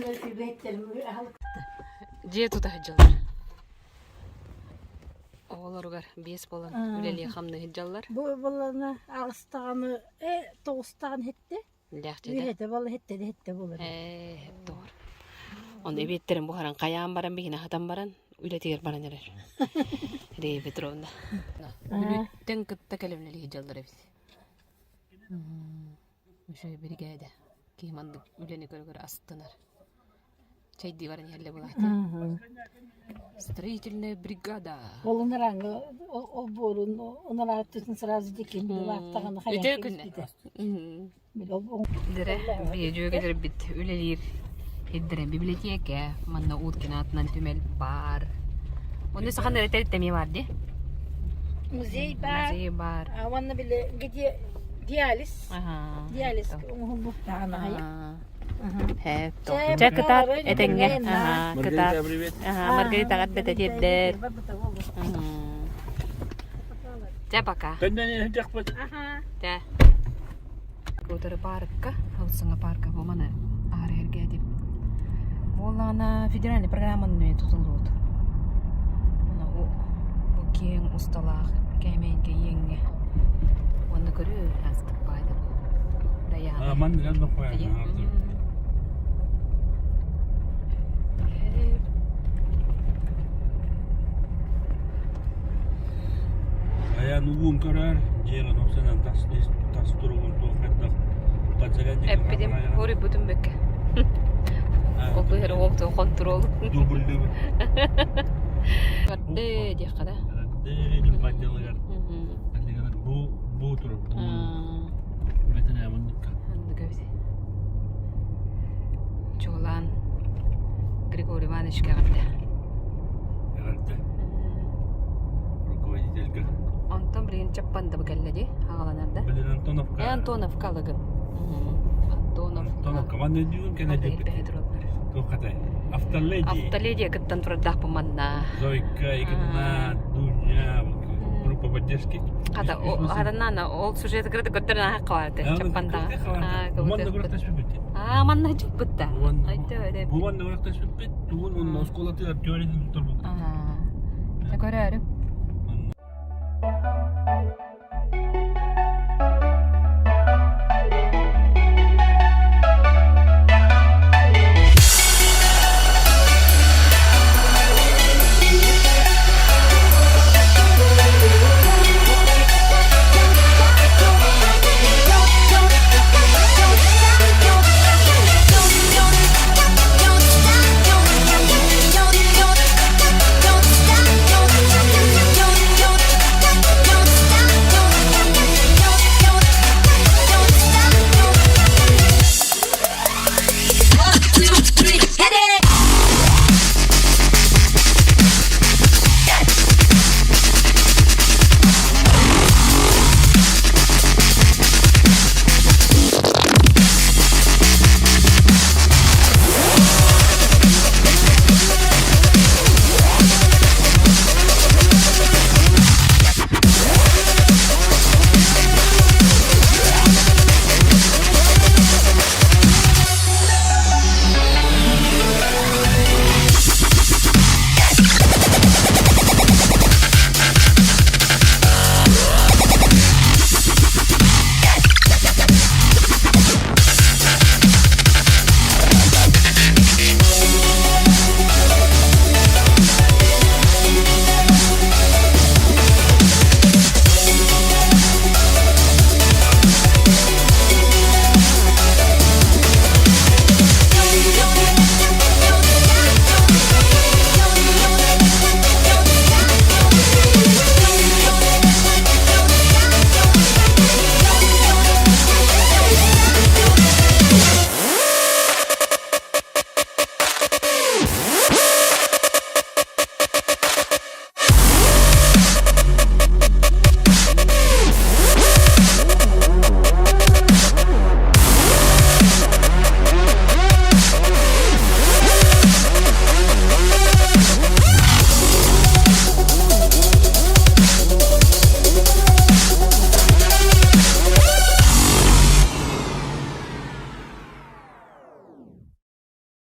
Дьиэ тута сылдьаллар. Оҕолоругар биэс буолан үлэлии-хамныы сылдьаллар. Бу буоллаҕына аҕыстаҕаны, э, тоҕустаҕын иһиттэ. Лээхчэтэ. Үһэтэ буолла, иһиттэ иһиттэ буолар. Ээ, доҕор. Ону эбиэттэрин буһаран хайаан баран биһини аһатан баран үлэтигэр баран эрэр. Рея Петровна. Бүлүүттэн кытта кэлэмнэлии сылдьаллар эбит. Үчүгэй биригээдэ. Киһи маннык үлэни көрө-көрө астынар. Чэйдии баран иһэллэ булаата. Строительная бригада. Ол ынырааҥҥы ол буорун ыныраа өттүтүн сразу дикин билааттаҕына Үтүө күннэ. Дэрэ биһи дьүөгэлэрбит үлэлиир сирдэрэ библиотека манна Уткин аатынан түмэл баар. Онно сахан эрэ тэрилтэ эмиэ баар дии. Музей баар. Музей баар. Уонна били где диализ. Ага. Диализ оҥоһуллуохтааҕын аҕай. Чэ кытаат этэҥҥэ кытаат Маргарита эҕэрдэтэ тиэрдэр Чэ пока Чэ Куутары паркка Халсыҥа парка бу маны аһара эргээтим Буоллаҕына федеральный программаны тутуллубут бу киэҥ усталаах кээмэйгэ иэҥҥэ. Онно көрүү астык баайда бу. Даяна. Маннык элбэх қоян. Айан угун көрөр, дьиэҕин охсонон тас тас туругун туох хайдах Эппитим, хоруйбутум бөккө. Ол быһыр ол контрол. Дубльдыбыт. Көрдө диэххэ да. Дьылыгар. Бу бу турук. Бэтэнэ манныкка. Маннык эбит. Чуолаан Григорий Ивановичка эҕэрдэ. Эҕэрдэ. Руководительга. Онтон билигин Чаппандабы кэллэ дии, аҕаланар да. Билин Антоновка. Э, Антоновка алыгын. Антоновка. Антоновка. Манна өйдүүгүн кэнэ диэбит. Туох хатай? Автоледи. Автоледи кыттан турардаахпын манна. Зойка, Игнат, Дуня, группа поддержки. Хата, хаданана ол сюжет кырды көрдөрөн аха хаварды. Чаппанда. Манна көрөктөспүппүт. Аа, манна чуппут да. Айта Бу манна көрөктөспүппүт. Тугун онно оскуолатыгар теорияны турбут. Аа. Көрөөрүм.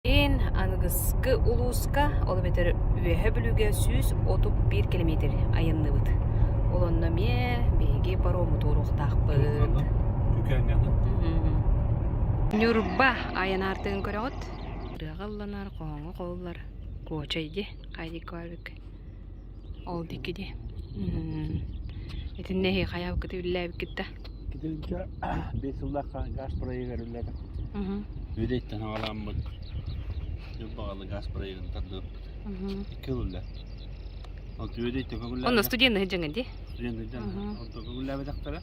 Ин аныгыскы улууска, ол эбэтэр Үөһэ Бүлүүгэ 131 километр айанныбыт. Ол онно эмиэ биһиги парому туоруохтаахпыт. Ньурба айан аартыгын көрөҕүт? Ырыаҕа ылланар, хоһооҥҥо хоһуллар Куочай ди, хайдикка барбык. Ол дикки ди. Итиннэ эһи хайаабыккыты үллээбиккит да? Китилгэ 5 сыллаахха газ проегар үллээтэ. Үөдэйтэн аҕаламмыт Ньурбаҕалы газ проегын тардыбыппыт. Икки сыл үллэ. Онто үөдэйтэн көҥүллээбэтэх. Онно студент сылдьаҥын дии? Студент сылдьан. Онто көҥүллээбэтэхтэрэ.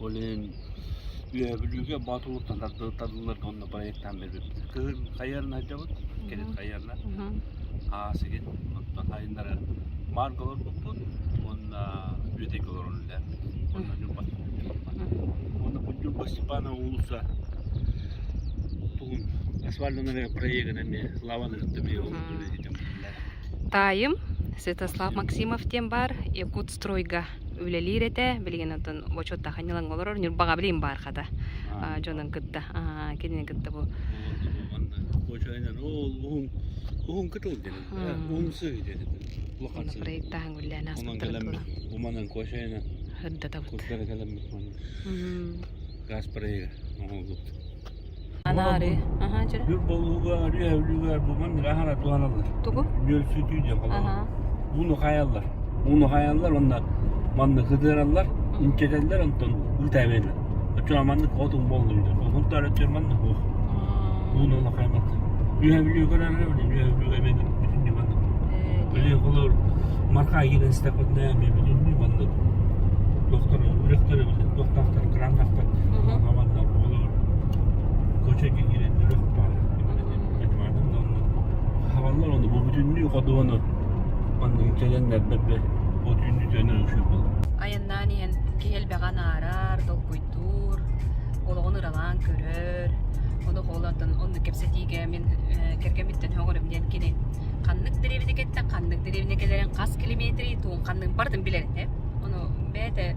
Ол иһин Үөһэ Бүлүүгэ Боотулууттан тардылларга онно проектаан биэрбиппит. Кыһын хайыарына сылдьабыт, кэлин хайыарына. Аасыгын, оттон хайыннары маарга олорбуппут уонна Үөдэйгэ олорон үлэлээбиппит. Уонна Ньурба. Уонна бу Ньурба Степанова уулусса тугун асфальтанар проегын эмиэ лаваны кытта эмиэ үлэлиитим. Таайым Святослав Максимов диэн баар Якутстройга үлэлиир этэ. Билигин оттон бочуоттаах ньылаҥ олорор. Ньурбаҕа билигин баар хата. Дьонун кытта. Кинини кытта бу. Ол уһун кытыл диэн. Уһун сыы диэн. Улахан сыы. Проекттаһан үллээн Онон ааспыттарын кэлэммит. Уманан кошайынан. Ырдатабыт. Курдары кэлэммит манна. Газ проега оҥоһуллубут. Анаары. Аха, чөрө. Үр болууга, үрүө өлүүгэр бу маннык аһара туһаналлар. Тугу? Нүөлсүтүү диэн холобур. Аха. Ууну хаайаллар. Ууну хаайаллар уонна маннык ытыараллар, инчэтэллэр онтон ыытаабэллэр. Оччоҕо маннык отун буоллун диэн. Хонтоор өттүгэр маннык суох. Ууну ыла хааймат. Үөһэ Бүлүү көрөрөр, Үөһэ Бүлүүгэ эмиэ бүтүннүү маннык. Били холобур Марха киирэн истэхпитинэ эмиэ бүтүннүү маннык туохтар үрэхтэр туохтаахтар краннаахтар манна холобур Кочойго киирэн үрэх баар хабаллар ону бу бүтүннүү ходуону маннык кэлэннэр бэрбэ от үүнүүтүнэн үчүгэй буолар. Айаннаан иһэн киһи элбэҕи анаарар, толкуйдуур, олоҕун ыралаан көрөр. Ону холонтон оннук кэпсэтиигэ мин кэргэммиттэн сөҕөрүм диэн кини ханнык дэриэбинэкэттэн ханнык дэриэбинэ кэлэрин хас километрий тугун ханнык барытын билэр этэ. Ону бэйэтэ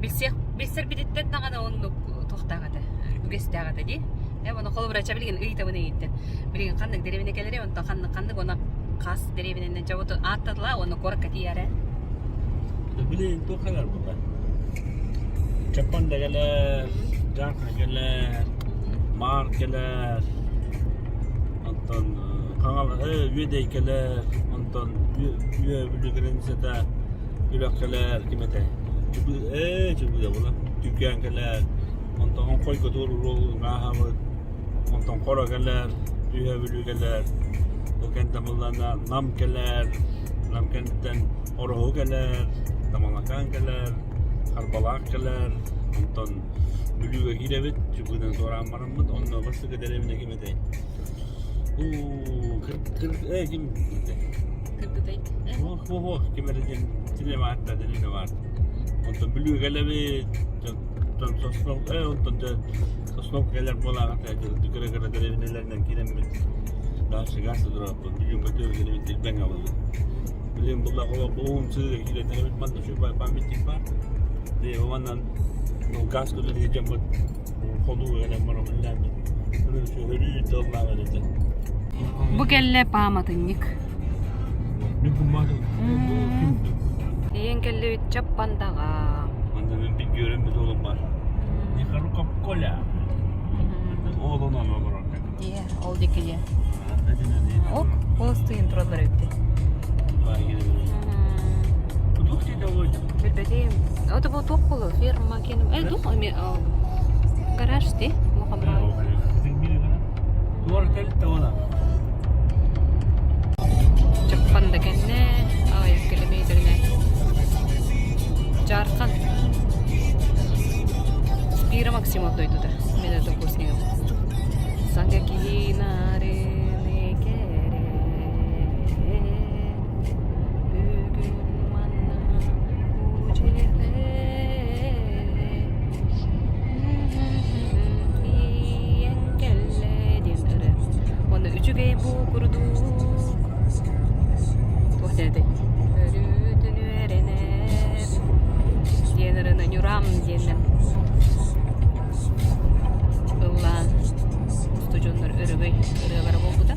билсиэх билсэрбититтэн даҕаны оннук туохтаах этэ, үгэстээх этэ дии. Э ону холобура чэ билигин ыйытабын ыйыттын. Билигин ханнык дэриэбинэ кэлэрий, онтон ханнык ханнык уонна хас дэриэбинэнэн дьэ вот ааттатыла уонна куоракка тиийээрэ. Билигин туох кэлэр буолла? Чаппанда кэлэр, Дьааҥка кэлэр, Маар кэлэр, онтон Хаҥал Үөдэй кэлэр, онтон Үө Бүлүү границата үрэх кэлэр, ким этэй? Чыбыы ээ Чыбыыда буолар, Түүкээн кэлэр, онтон Оҥхойго туорур ааһабыт, онтон Хоро кэлэр, Үөһээ Бүлүү кэлэр, ол кэнтэн буллаҕына Нам кэлэр, Нам кэнниттэн Ороһу кэлэр, Тамалакаан кэлэр, Харбалаах кэлэр, онтон Бүлүүгэ киирэбит, Чыбыынан туораан бараммыт, онно бастакы дэриэбинэ ким этэй? Уу, кыр, кыр, э, ким этэй? Кыргытай. Уох, уох, уох, ким эрэ диэн силэ баарта, дэриэбинэ баар. Онтон Бүлүүгэ кэлэбит, онтон Соснов, э, онтон дьэ Сосновка кэлэр буолааҕыта кыра-кыра дэриэбинэлэринэн киирэммит дальше газ турааппыт, Бүлүүм көтүөр кэлэбит, Илбэҥ абылы. Билигин булла холобур уһун сыыга киирэн манна үчүгэй памятник баар. Дии манан газ үлэлиир дьоммут хонуу кэлэн баран үлэлээммит. Өрүү тыллаах этэ. Бу кэллэ пааматынньык. Тиийэн кэллибит Чаппандаҕа. Манна мин бик үөрэммит уолум бар. Нехоруков Коля. Ол онон олорор. Дие, ол диэки дие. Ок, холостуйун тураллар эбит. Билбэтим. Это бу туох болу? Ферма кеним. Э, туох эме гараж ти? Чаппанда кэннэ, аҕыйах километринэн Дьаархан Спира Максимов дойдута. Мен это вкуснее. Саҥа киинарыны кэрэ Бүгүн манна Тиийэн кэллэ диэн ырыа. Уонна үчүгэй бу курдук туох диэтэй өрүүтүн үөрэнэр диэн ырыаны Нюрам диэннэн ыллаан устудьуоннар өрөгөй ырыалара буолбута.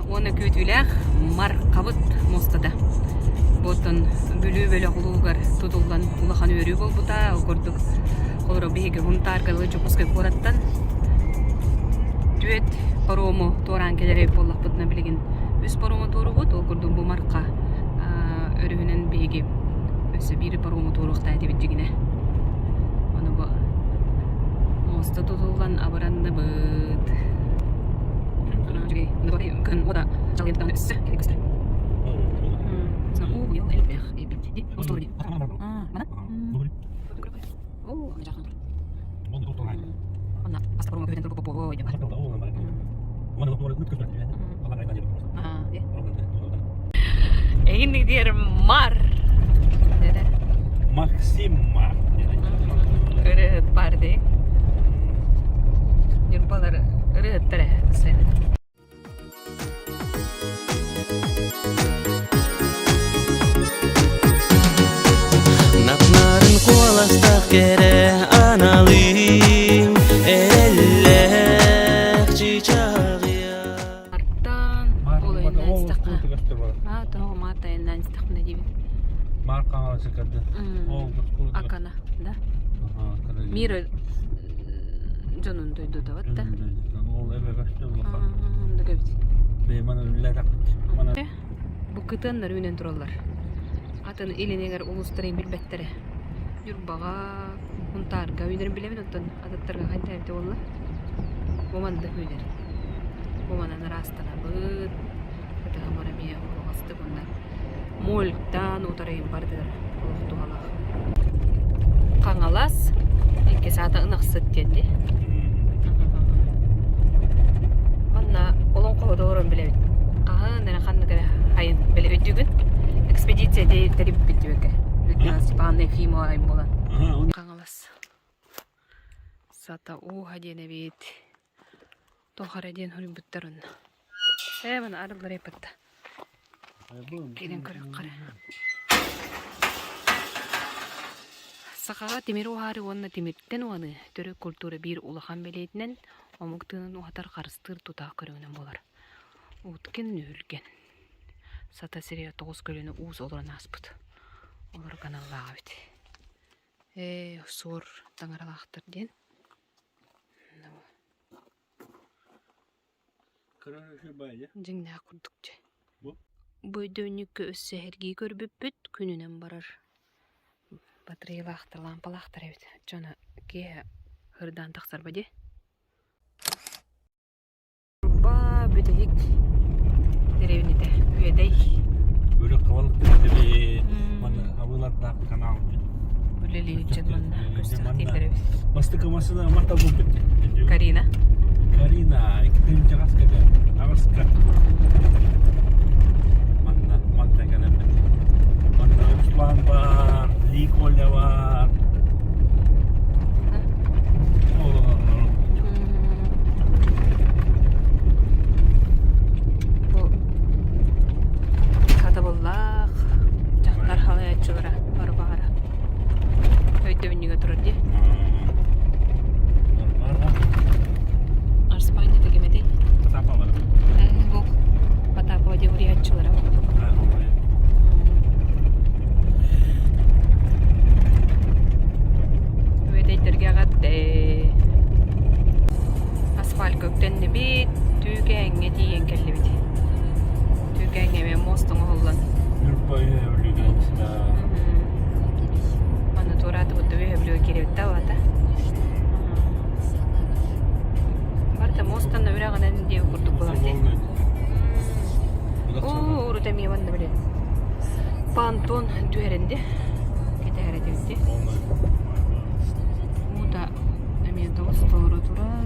Уонна күүтүүлээх Мархабыт муостата. Буоттан Бүлүү бөлөх улуугар тутуллан улахан үөрүү буолбута. Ол курдук холоро биһиги Хунтаарга Дьокуускай куораттан түөрт парому туораан кэлэр эбит буоллахпытына билигин үс парому туорубут. Ол курдук бу Марха өрүһүнэн биһиги өссө биир парому туоруохтаах этибит дьигинэ. Ону бу муоста тутуллан абыранныбыт. Эйин диэр мар. Максим Мар. Ырыһыт бар дии. Ньурбалар ырыһыттар ээ. Напнарын куоластаах кэрэ аналыым эрэллээх чыычааҕыйа Артан ол айаннаан истэххэ. Аа, тоҕо маат айаннаан истэхпинэ диибин. Акана, да? Мира дьонун дойдута бат да. Ол эбэ көстө улахан. Оннук эбит. Бэйман үллэтэх. Бу кытыаннар үүнэн тураллар. Атын илинигэр улуустарын билбэттэрэ. Ньурбаҕа, Хунтаарга үүнэрин билэбин, оттон атыттарга хайда эбитэ буолла. Бу маннык үүнэр. Бу манан ыраастанабыт. Ытыһымар эмиэ уһаҕастык уонна мольтаан утарайын бардыгар олох туһалаах. Хаҥалас, иккис аата Ынахсыт диэн дии. Манна олоҥхоһут олорон билэбит. Хаһан эрэ ханнык эрэ айын били өйдүүгүн? Экспедиция тэрийбиппит диэбэккэ. Людмила Степановна Ефимова айын буолан. Хаҥалас. Сата ууһа диэн эбит. Туох эрэ диэн суруйбуттар онно. Ээ, маны арыллар эппитта. Киирэн көрүөххэ эрэ. Сахаҕа тимир уһаары уонна тимиртэн уһаныы төрүт культура биир улахан бэлиэтинэн омук тыынын уһатар харыстыыр тутаах көрүҥүнэн буолар. Уткин Нүһүлгэн. Сата сиригэр тоҕус көлүөнэ уус олорон ааспыт. Олорго аналлаах эбит. Ээ, суор таҥаралаахтар диэн. Дьиҥнээх курдук дьэ. Бу өйдөбүнньүккэ өссө эһэргии көрбүппүт күнүнэн барар батареялаахтар, лаампалаахтар эбит. Дьоно киэһэ ырдаан тахсарба дии. Ба бүтэһик дэриэбинэтэ Үөдэй. Үрэх хабалык түбүтүбү манна абылардаах канал Үлэлиир дьон манна көстөхтииллэр эбит. Бастакы массыына мата булбут. Карина. Карина, иккитин аҕаска аҕаска. Манна манна кэлэммит. Манна Руслан бар, Ли Коля бар. Бу хатабыллаах дьахтар халайааччылара барбаара өйдөбүнньүгэ турар дии. Арспанньата ким этэй? Потапова. Бу Потапова диэн уруйааччылара. Үөдэйдэргэ эҕэрдэ! Асфальтка үктэннибит, Түүкээҥҥэ тиийэн кэллибит. Түүкээҥҥэ эмиэ мост оҥоһуллан. Ньурба үөһэ Бүлүүгэ Манна туораатыбыт да үөһэ Бүлүүгэ киирэбит да аата. Барыта мостан үрэҕинэн диэбит курдук буолар дии. Оо, урут эмиэ манна билин. Понтон түһэринди. Кэтэһэр этибит Уута эмиэ тоҕус толору турар.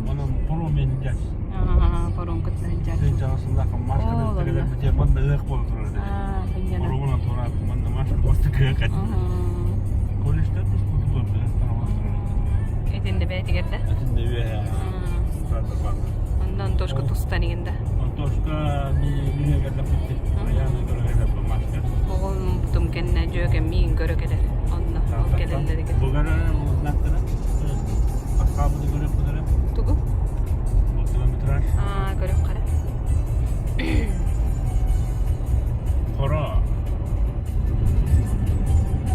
Онон паром инжас. Паром кытта сылдьар. Сылдьаҕасыллаах машина кэлэрбит манна ыах буола турар. Паромунан тураат манна машина бастакы ыах этин. Колледжтар туспутулар Этинде бэйэтигэр да? Этинде үөһэ. Онно Антошка тустан иҥин да? Антошка миҥэ кэллэппит. Аяна көрө кэллэппит машка. Оҕом кэннэ дьүөгэм миигин көрө кэлэр. Онно ол кэлэллэригэр. Бугара узнаттара. Ахаабыты көрө кудара. Тугу? Бу километраж. Аа, көрүк хара. Хоро.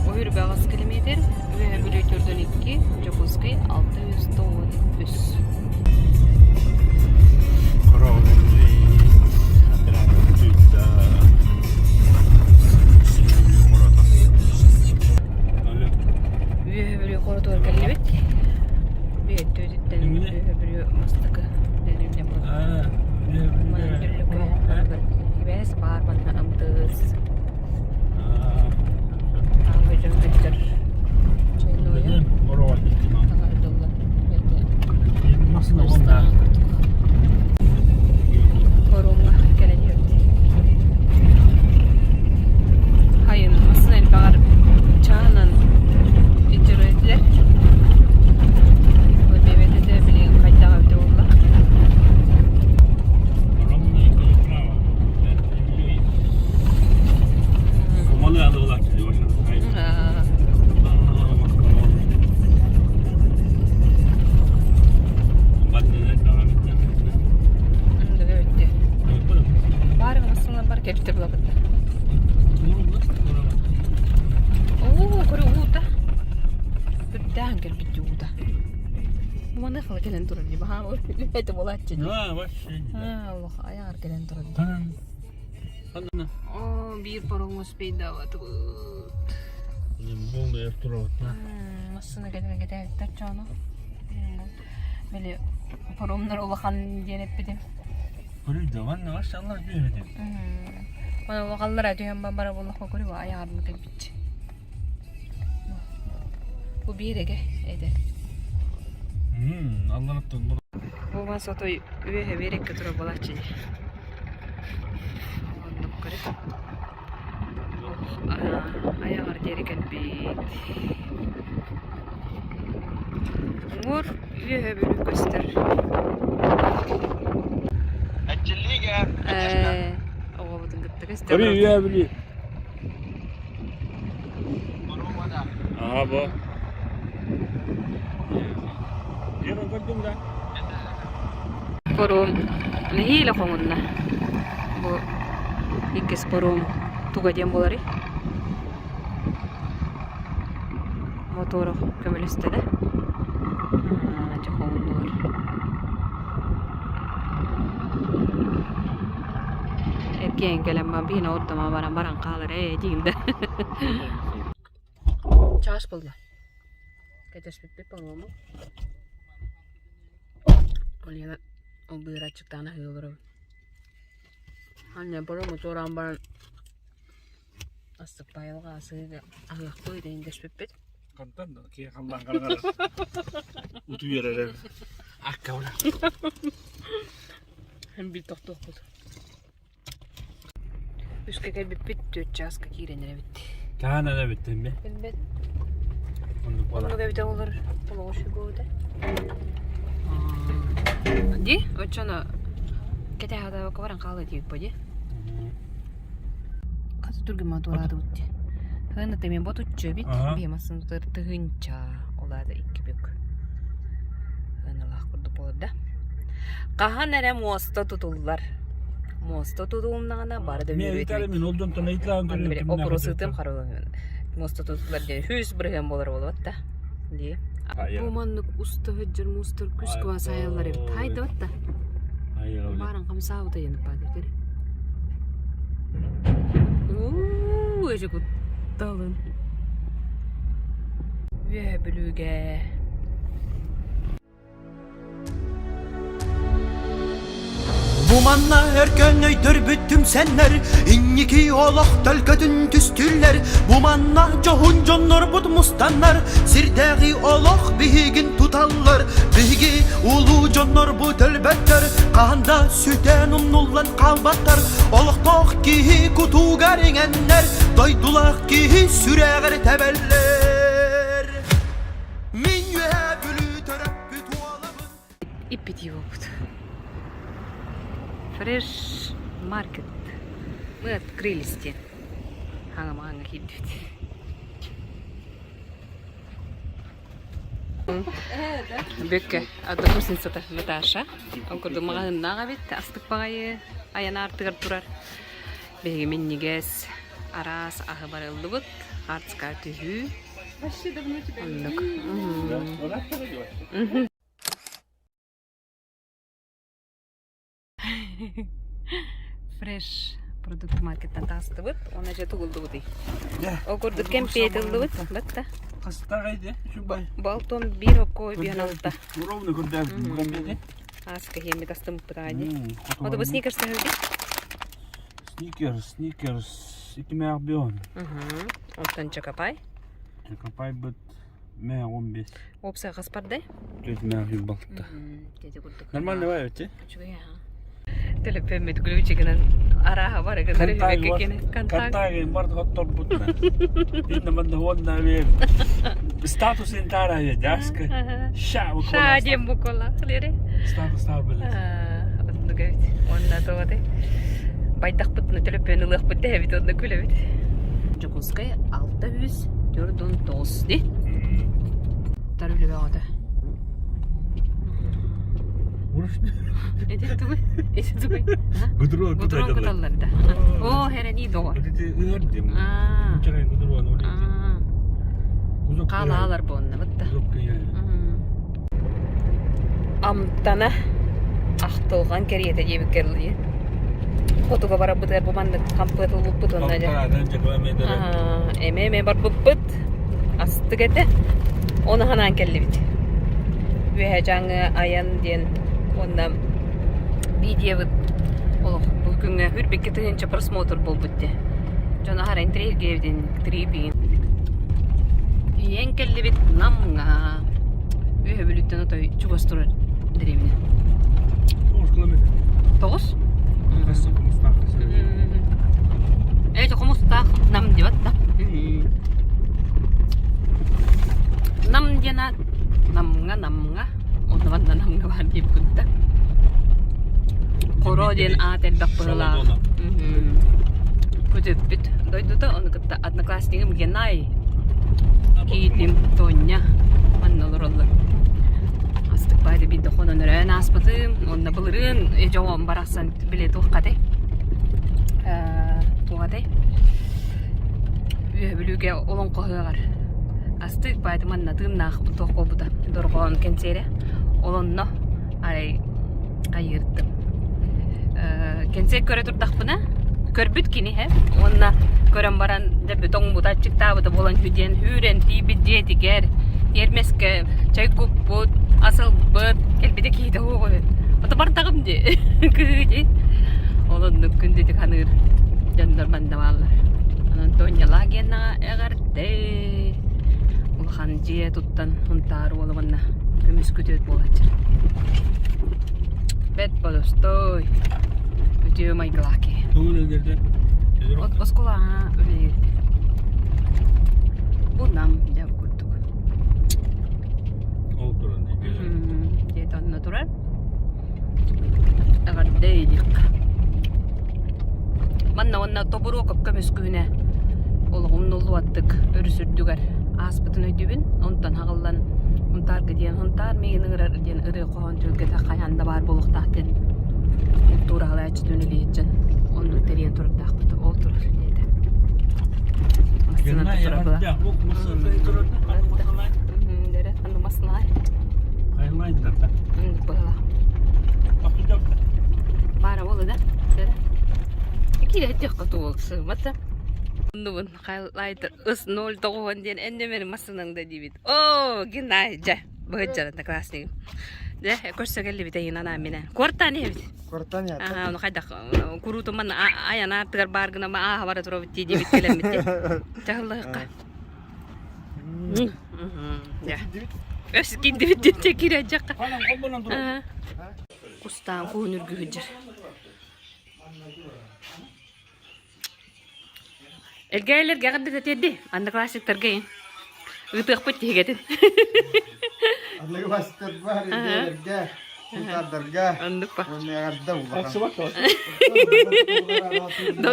Ойур баҕас километр, Үөһэ Бүлүү 42, Дьокуускай 693. Үөһэ Бүлүү хоротугар кэллибит. Бүөттүөтүттэн Үөһэ Бүлүү бастакы дэриэбинэ буолар. Манан дүллүкү Ибээс баар манна амтыыс. Форумҥа кэлэн иһэбит. Хайын массыына элбэҕэр чаанан илдьирэтилэр. Бэйбэтэ билигин хайдах эбитэ буолла. Баар массыына бар кэлбитэ булабыт. Ол кэлэн турар дии баһаам это буолааччы дии. А, вообще не. Аа, олох айаҕар кэлэн турар дии. Ханан. Ханана. Оо, биир паром успейдаабатыбыт. Болду турабыт. Массыына кэлэн кэтээбиттэр чоону. Били паромнар улахан диэн эппитим. Көрүйдө, манна вообще аллар түһэбит. Оны улаханнар түһэн бара буоллахха көрү айаҕарбын кэлбитчи. Бу биэрэгэ этэ. Аллараттан Бу мас отой үөһэ биэрэккэ турар буолааччы дии. Оннук көрө. Айаҕар диэри кэлбит. Уҥуор үөһэ бүлүү көстөр. Ээ, оҕобутун кытта көстөр. Көрүү үөһэ бүлүү. Аа бу. Паром нэһиилэ хоҥунна. Бу иккис паром туга диэн буоларый? Мотуора көмөлөстө да. Дьэ хоҥуннулар. Эркиэн кэлэн биһине ордомо баран баран хаалар ээ диин да. Чаас буолла. Кэтэспиппит по-моему. Ольгина ол быырааччыктаан аһыы олоробун. Анна паром мотуораан баран астык айылҕа асыыга аһыахпыт дэспиппит. Хантан да киһи халлаан хараҥарар. Утуйар эрэ. Акка була. Биир тохтуохпут. Үскэ кэлбиппит түөрт чааска киирэн эрэбит. Таһан эрэбит эмиэ. Билбэт. Оннук буолар. Оннук эбитэ олор олоҕу сүгүөтэ. Ди, оччоно кэтэһэ баран хаалыы диэбит бо ди. Хас түргэн мотуораатыбыт дии. Хыны теме ботуччу эбит. Биэмасын тыһыынча олаада икки бүк. Ыаналаах курдук буолар да. Хаһан эрэ муоста тутуллар. Муоста тутулуннаҕына бары да үөрүө Мин ол дьонтон ыйыталаан көрүөм. Опурусытым харылын. Муоста тутуллар диэн хүс бырыһыан буолар буолуот да. Дии. Бу маннык уста сылдьар муустар күс куба сайаллар эбит. Хайдабат да. Бааран хамсаабыта диэн паатыр. Уу, эжи кутталын. Үөһэ Бүлүүгэ. Бу манна өркөн өйдөрбүт түмсэннэр, инники олох төлкөтүн түстүүллэр. Бу манна дьоһун дьоннорбут мустаннар, сирдээҕи олох биһигин туталлар. Биһиги улуу дьоннорбут өлбөттөр, хаһан да сүтэн умнуллан хаалбаттар. Олохтоох киһи кутугар иҥэннэр, дойдулаах киһи сүрэҕэр тэбэллэр. Мин үөһээ Бүлүү төрөппүт уолабын. Иппит опыт. Фреш маркет. Мы открылись диэн. Хаҥа-маҥа киирдибит. Бүккэ однокурсницата Наташа. Ол курдук маҕаһыыннаах эбит, астык баҕайы айан аартыгар турар. Биһиги минньигэс араас аһы барыллыбыт, артска түһүү. Оннук. Фреш продукт маркеттан таҕыстыбыт уонна дьэ тугуллубутуй? Ол курдук кэмпиэт ыллыбыт батта. Хастаҕай Балтон биир окко биэн алта. Ровно көрдөөбүт кэмпиэти. Ааска хиэммит астыммыт аани. Ото бу сникерс таһырды. Сникерс, сникерс, икимээх бион. Оттон чокопай. Чокопай быт мэ 15. Уопсай хас бардай? Төрт мэ балта. Дети курдук. Нормально бай өте. Үчүгэй аха. Төлөппөммүт ключигынан арааһа бар гынар үһүбэккэ кини контакт. Контагын бар хотторбут. Инна манна хуонна бе статус интара я дяска. Ша Ша диэн буквала лери. Статус тар билет. Оннук эбит. Онна туоты. Байдахпытына төлөппөн ылыахпыт дэһэбит онно күлэбит. Дьокуускай 649 ди. Тар үлэ бөҕөтө. Эти тугуй? Эти тугуй? Гудрон Гудрон куталлар да. О, херени доҕор. Эти ыар дим. Чарай гудрон Хаалаалар буонна бытта. Амтана ахтылҕан кэриэтэ диэбиккэ дылы. Хотуга барарбытыгар бу маннык хампыат ылбыппыт уонна дьэ эмэ-эмэ барбыппыт. Астык этэ. Оны ханаан кэллибит. Үөһэ Дьааҥы айан диэн уонна видеобыт олох бу күҥҥэ хүрбикки тыһыынча просмотр буолбут дии. Дьон аһара интэриэһиргээбитин трипигин. Тиийэн кэллибит Намҥа. Үөһэ Бүлүүттэн отой чугас турар дэриэбинэ. 9 километр. 9? Хасса Хомустаах. Эти Хомустаах Нам диэбэт да. Нам диэн аат Намҥа Намҥа онно манна Намҥа баар диэбиккин да. Хоро диэн аат элбэх быһыылаах. Көтүппүт дойдута ону кытта одноклассникым Генай киитим Тоня манна олороллор. Астык баайда биирдэ хонон өрөөн ааспытым. Онно былырыын дьоҕом барахсан били туоххатай? Туохатай? Үөһэ Бүлүүгэ олоҥхо ыһыаҕар астык баайда манна тыыннаах туох буолбута дорҕоон кэнсиэрэ. Ол онно арай хайыырдым. Кэнсиэр көрө турдахпына, көрбүт кини һэ уонна көрөн баран дьэ тоҥмута аччыктаабыта буолан үһү диэн үүрэн тиийбит дьиэтигэр тиэрмэскэ чай куппут, ас ылбыт, кэлбитэ киһитэ суох үһү. Ото бардаҕым дии, кыһыы дии. Ол оннук күндүтүк саныыр дьоннор манна бааллар. Онон Тонялаах геннаҕа эҕэрдэ! Улахан дьиэ туттан Һунтаар уола уонна көмүс күтүөт буолааччы. Бэт бодостой, үтүө майгылаах киһи. Оскуолаҕа үлэлиир. Бу Нам дьэ курдук. Ол туран Дьиэтэ онно турар. Эҕэрдэ диэххэ. Манна уонна Тобуруокап көмүс күһүнэ олоҕум нуллубаттык өрүс үрдүгэр ааспытын өйдүүбүн. Онтон хаҕыллан Һунтаарга диэн Һунтаар миигин ыҥырар диэн ырыа хоһоон түһүлгэтэ хайаан да баар буолуохтаах диэн култуура салайааччытын үлэлиир дьон оннук тэрийэн турардаахпыт. Ол турар диэтэ. Массыына турар была. Баара буолла да? Оннубун хайлайтер ыс 0,9 диэн эннемери массынаҥ да диибит. Оо, Геннадий, дьэ, быһыт одноклассник. Дьэ, көрсө кэллибит эйин анаан минэ. Куортаан иһэбит. Куортаан иһэбит. Аха, ону хайдах куруутун манна айан аартыгар баар гына ааһа бара турабыт дии диэбит кэлэммит. Чаһыллыһыкка. Өс киирдибит диэн киирээдьэххэ. Кустаан куһун үргүһүдьэр. Элгээйлэргэ эҕэрдэ тиэрди одноклассниктарга иһин. Ыытыахпыт тиһигэтин. Одноклассниктар бар элгээйлэргэ, сунтаардарга. Оннук па. Уонна эҕэрдэ улахан.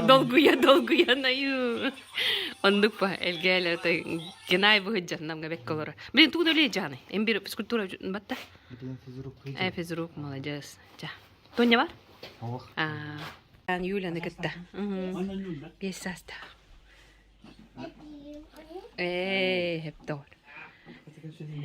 Долгуйа долгуйа найуу. Оннук па элгээйлэр Генай быһыт намга бэккэ олоро. Блин, тугу да үлэ дьааны. Эмбир физкультура батта. Блин, физрук. Э, физрук, молодец. Ча. Тоня бар? Ох. А, Юляны кытта. Биэс саастаах. Ээ, хептор.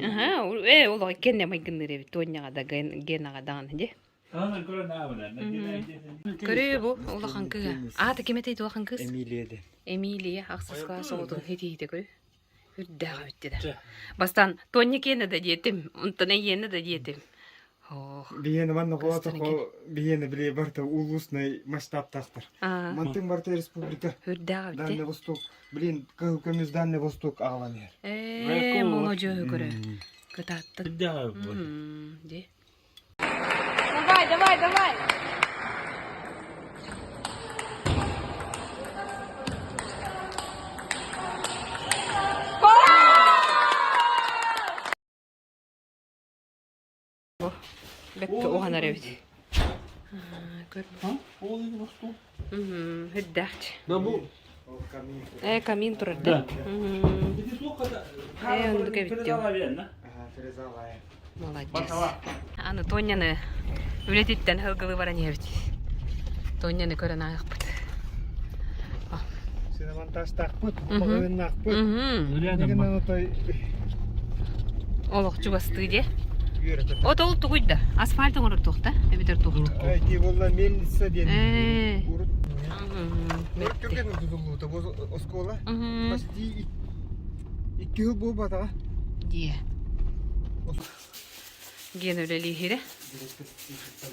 Аха, ээ, ол кенне майгынныыр эбит Тоняҕа да Генаҕа даҕаны дии. Көрүө бу улахан кыыһа. Аата ким этэй улахан кыыс? Эмилия диэн. Эмилия ахсыс класс оҕотун хитиһитэ көрү. Үрдээх эбит да. Бастаан Тоня киэнэ да диэтим, онтон эйиэнэ да диэтим. Ох. Биһиэнэ манна холоотохо биһиэнэ били барыта улуснай масштабтаахтар. Мантыҥ барыта республика. Үрдээх эбит. Дальний Восток. Блин, кыһыл көмүс Дальний Восток аҕалан иһэр. Ээ, молодьуоһу көрө. Кытааттын. Үрдээх эбит. Дии. Давай, давай, давай! Бэккэ уһанар эбит. Үрдээх. Э, камин турар да. Э, оннук эбит дии. Молодец. Аны Тоняны үлэтиттэн һылгылыы баран иһэбит. Тоняны көрөн ааһыахпыт. Синемонтажтаахпыт, маҕаһыыннаахпыт. Олох чугастыы дии. От ол тугуй да? Асфальт оҥорор туохта? Эбэтэр туохта? Ити буолла мельница диэн. Ээ. Урут урут түргэн тутуллубута бу оскуола. Почти икки жыл буолбатаҕа. Дие. Ген үлэлииһирэ.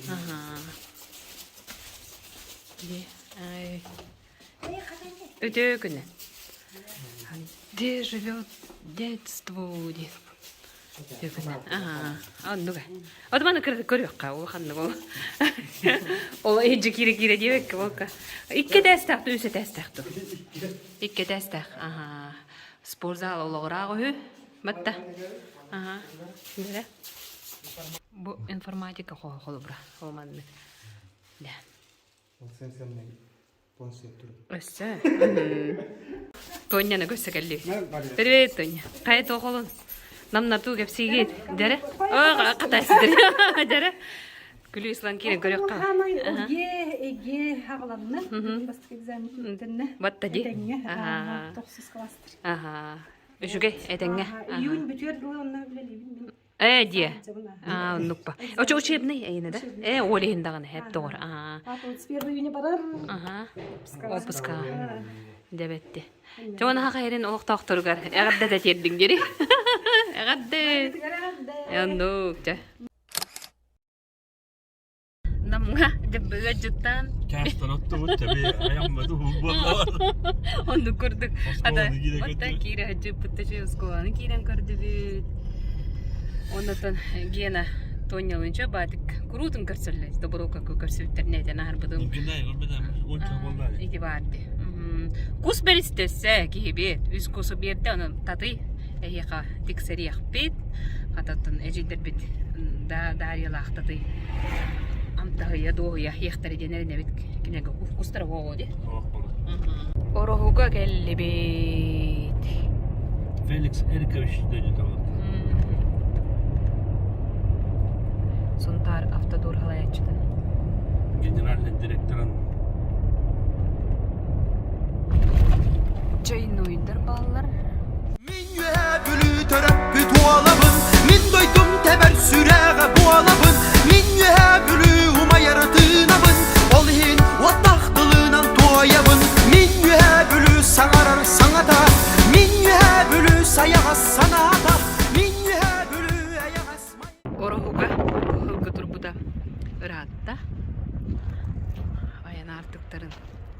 Аха. Дие. Ай. Өтөө күнэ. Где живет детство диэн. Оннуга. От маны көрүөххэ улаханнык ол. Ол иһирдьэ киирэ-киирэ диэбэккэ буолка. Икки этээстээх туу, үс этээстээх туу. Икки этээстээх. Аха. Спортзал олоҕураах үһү. Батта. Аха. Бэрэ. Бу информатика холобура. Ол маннык. Да. Өссө. Тоняны көрсө кэллибит. Привет, Тоня. Хайа тоҕолун? Намнатуу кэпсиигит. Дәрэ? О, хатайсыдыр. Дәрэ? Күлүү ислан киирэн көрүөххэ. Хамай эге эге хаҕаланна. Бастакы экзамен түмүктэннэ. Батта ди. Этэҥҥэ. Аха. Тохсус класстар. Аха. Үчүгэй, этэҥҥэ. Июнь бүтүөр дылы онно үлэлиибин мин. Ээ диэ. Аа, оннукпа. Очо учебный эйинэ да? Ээ, ол иһин даҕаны хэп доҕор. Аа. Папа с первого июня барар. Аха. Отпуска. Дебетти. Чоҕон аха хайрын олохтоохторугар эҕэрдэ да тиэрдиҥ дири. Эҕэрдэ. Оннук чэ. Намҥа дьабыга дьыттаан Каастан оттубут тэби айамматы буоллар. Оннук курдук. Ата оттон киирэ сылдьыппыт чүй оскуоланы киирэн көрдүбүт. Оннотон Гена Тонялынча баатык куруутун көрсөллөр. Доброка көрсүбүттэрин этэн аһарбытым. Ити баарди. Кус бэристэссе киһибит. Үс кусу биэрдэ онон татый эһиэхэ тиксэриэхпит. Хататтан эдьиийдэрбит да Дарьялаах татый амтаһыйа дуоһуйа иэхтэрэ диэн эрэнэбит кинилэргэ кустара буолуо дии. Ороһуга кэллибит. Феликс Эрикович дойдута Сунтаар автодор халаяччыта. Генеральный директорын Чайнойдар бааллар. Мин үөһээ Бүлүү төрөппүт уолабын, мин дойдум тэбэр сүрэҕэ буолабын, мин үөһээ Бүлүү умайар тыынабын, ол иһин уоттаах тылынан туойабын, мин үөһээ Бүлүү саҥарар саҥата, мин үөһээ Бүлүү сайаҕас санаата, мин үөһээ Бүлүү эйэҕэс Ороһуга ыһылга турбута ыраатта. Айан аартыктарын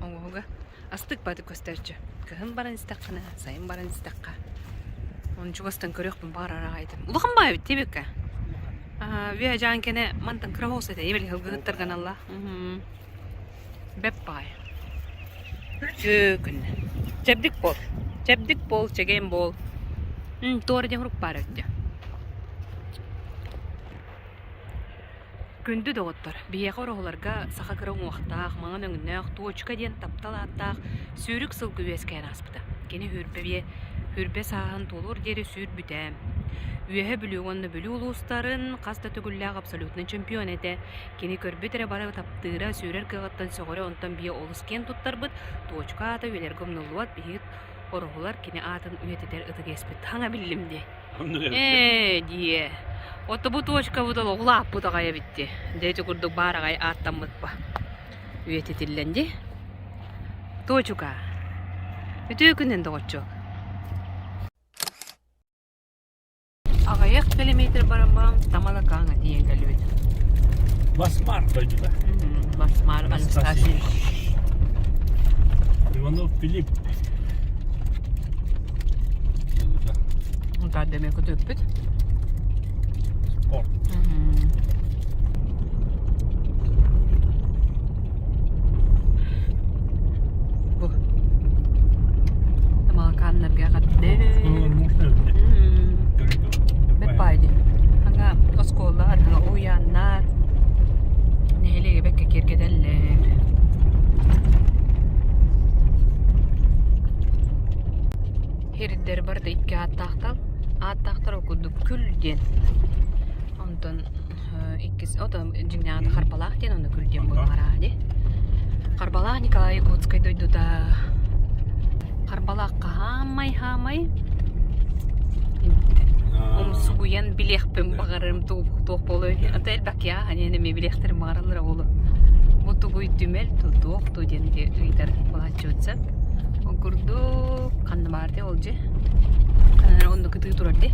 оҥоһуга Астык баты көстөөччү. Кыһын баран истэххинэ, сайын баран истэххэ. Оны чугастан көрүөхпүн баҕарар аҕай этим. Улахан баай эбит диэбиккэ. Үө дьаан кэнэ мантан кыра оҕус этэ. Ебели һылгыһыттарганалла. Бэп баай. Үтүө күннэ. Чэбдик бол. Чэбдик бол, чэгиэн бол. Туора диэн хурук баар эбит Күндү доҕоттор, биһиэхэ ороһуларга саха кыра уҥуохтаах, маҥан өҥнөөх Туочука диэн таптал ааттаах сүүрүк сылгы үөскээн ааспыта. Кини Хүрбэ биэ Хүрбэ сааһын туолуор диэри сүүрбүтэ. Үөһэ Бүлүү уонна Бүлүү улуустарын хас да төгүллээх абсолютнай чемпион этэ. Кини көрбүт эрэ бары таптыыра, сүүрэр кыаҕыттан сөҕөрө, онтон биэ олус киэн туттарбыт Туочука аата үйэлэргэ умнуллубат биһиги ороһулар кини аатын үйэтитэр ытык иэспит. Хаҥа биллим дии. Ээ диэ. Ото бу точкабыт ол улааппыт аҕай эбит дии. Дьэ ити курдук баар аҕай ааттаммыт ба. Үйэтитиллэн дии. Туочука. Үтүө күнүн доҕоччуок. Аҕыйах километр баран Тамалакааҥа тиийэн кэллибит. Басмар дойдута. Басмар Анастасий. Иванов Филипп. Унтаардемек көтөппүт. Спорт. Бу. Тамалакааннарга хатты. Бэппаайди. Ханга оскуолалар, ханга уйааннар. Нэһилиэги бэккэ киэргэтэллэр. Һирдэр барыта икки ааттаахтар. Ааттаахтар ол курдук Күл диэн. Онтон иккис ото дьиҥнээҕи Харбалаах диэн онно Күл диэн буоллаҕа дии. Харбалаах Николай Якутскай дойдута. Харбалаахха хаамай хаамай. Умсугуйан билиэхпин баҕарарым туох буолуой. Ата элбэх киһи эмиэ билиэхтэрин баҕараллара буолуо. Бу тугуй түмэл ту туох ту диэн ыйытар буолааччыбыт сөп. Ол курдук ханна баар дии ол дьэ. Ханна онно кытыы турар дии.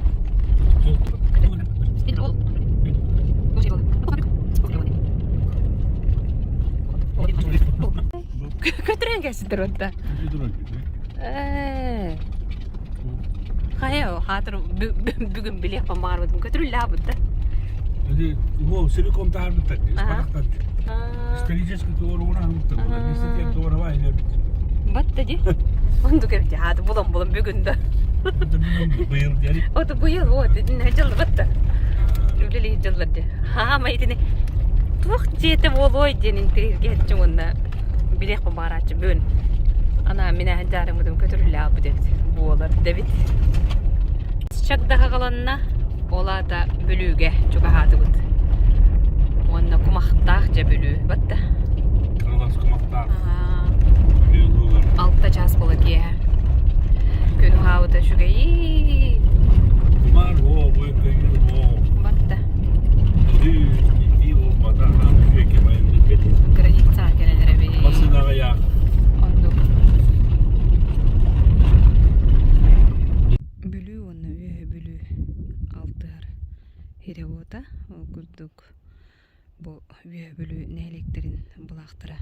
Көтүрэн кэлситэр отта. Ээ. Хайа хаатыр бүгүн билиэхпин баҕарбытым көтүрүллээбит да. Hadi bu silikon taharmıttar. Ispanaktan. Исторический туоругун аһымыттар. Туора бай Батта ди. Онду кэбити хааты булан булан бүгүн да. Быйыл диэри. Ото быйыл вот дьыллы батта. Үлэлии дьыллар ди. Хаама итини туох дьиэтэ буолуой диэн интириэһиргээччи уонна билиэхпин баҕарааччы бүгүн ана мин дьаарыммытым көтүрүллээбит эбит буолар дэбит. Чагдаһаҕаланна ол аата Бүлүүгэ чугаһаатыбыт. Уонна кумахтаах дьэ Бүлүү батта. Кырылас кумахтаах. Алта чаас буола киэһэ. Күн уһаабыта үчүгэйи. Кумар оо, көйүр оо. Батта. Граница Граница кэлэн эрэбит. Басынаҕа яах. Оннук. Бүлүү уонна Үөһэ Бүлүү алтыһар сирэ-уота. Ол курдук бу Үөһэ Бүлүү нэһилиэктэрин былаахтара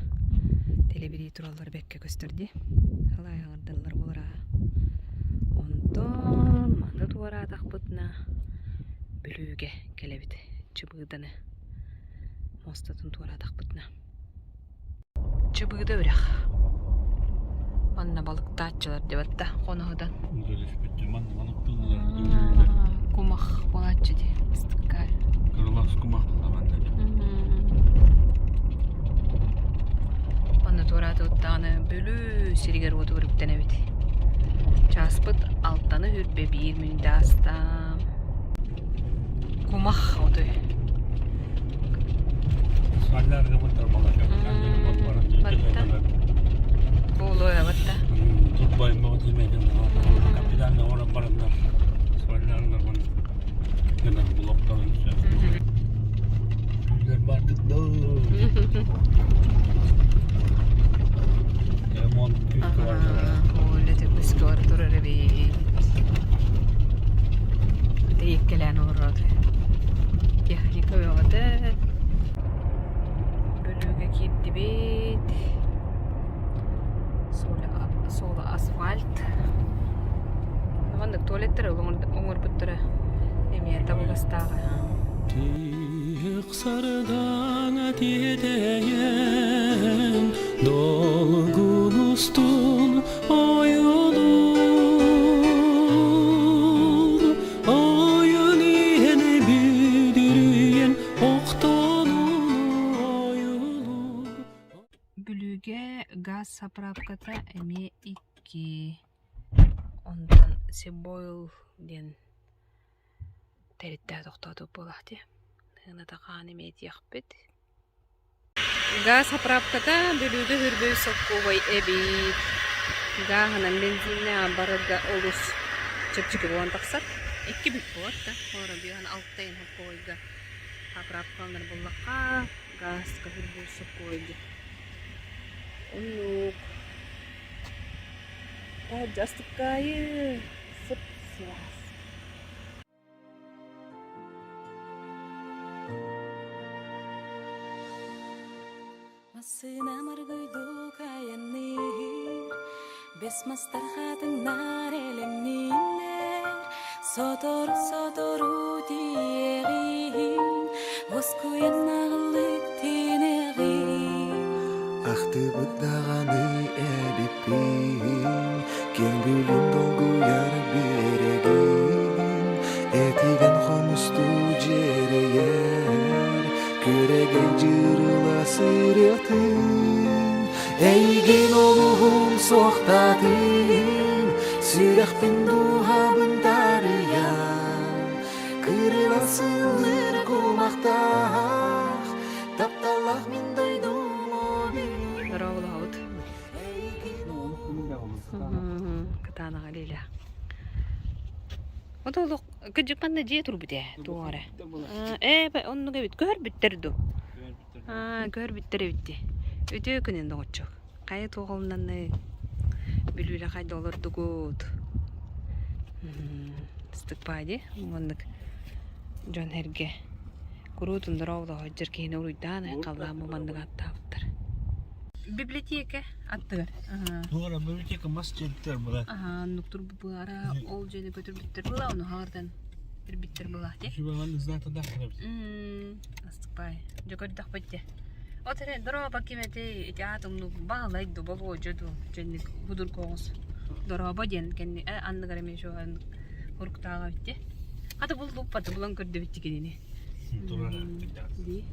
тэлэбирии тураллар бэккэ көстөр дии. Алаайаҕырдаллар буолара. Онтон маны туораатахпытына Бүлүүгэ кэлэбит Чыбыыданы муостатын туораатахпытына. Чыбыыда үрэх. Манна балыктааччылар деп атта хоноһудан. Кумах буолааччы дии ыстыкка. Кырылас кумах манна Манна туораатыбыт даҕаны Бүлүү сиригэр уотугар үктэнэбит. Чааспыт алтаны үрбэ биир мүнүүтэ ааста. Кумах отой. Батта. Буолуо батта. Үлэтэ күүскэ бара турар эбит. Тэйиккэлээн олорор. Техника бөҕөтө. Бүлүүгэ киирдибит. Суола асфальт. Маннык туалеттары оҥорбуттара эмиэ табыгастааҕа. Сардаҥа тиэтэйэн, долгун устун ойулуур, ойун иһэн бүдүрүйэн, охтонун ойулуур. Бүлүүгэ газ заправката эмиэ икки. Онтон Сибойл диэн тэриттээх тохтоотук буолаах дии. Тыыната хаан эмиэ этиэхпит. Газ заправката Бүлүүгэ үрбүй соккуобай эбит. Гааһынан бензиннээх барарга олус чэпчэки буолан тахсар. Икки бүк буолар да. Олорон биэһэн алта ыйын соккуобайга заправкаланар буоллахха гааска үрбүй соккуобайга. Оннук. Таһырдьа астыккаайы сып-сылаас. Массыына маргыйдык айанныыр, бэс мастар хатыҥнар элэҥнииллэр, сотору-сотору тиийэҕин, уоскуйан аҕыллык тиинэҕин. Ахтыбыт даҕаны эбиппин, киэҥ бүлүүм долгуйар биэрэгин, этигэн хомустуу дьиэрэйэр, күрэгэй дьырыла сырыатын, эйигин олуһун суохтаатым, сүрэхпин дууһабын таарыйан, кырыла сыллыр кумахтаах, тапталлаах мин дойдум Дорооболоһобут. Кытаанаҕа илиилээх. Ото олох Кырдьык манна дьиэ турбут ээ, туох эрэ. Ээ, оннук эбит. Көһөрбүттэр дуу? Аа, көһөрбүттэр эбит дии. Үтүө күнүн доҕоччук. Хайа туох олуннанный? Бүлүүлэ хайда олордугут? Ыстыкпаа дии, маннык дьон эргэ куруутун дорооболоһо киһини уруйдаан айхаллаан бу маннык ааттаабыттар. Библиотека аттыгар. Туора библиотека мас дьиэттэр була. Аха, оннук турбут быара ол дьиэни көтүрбүттэр була, ону хаҕырдан ирбиттэр була дии. Сүбэҕин зната да Астыкпай. Дьэ көрдөхпүт дии. От эрэ дорообо ким этэй ити аат умнук баһылай ду болуодьу ду дьэнник худурку оҕус дорообо диэн кэнни анныгар эмиэ шоһан хуруктааҕа эбит дии. Хата булбуппат булан көрдөбүт кинини. Дии.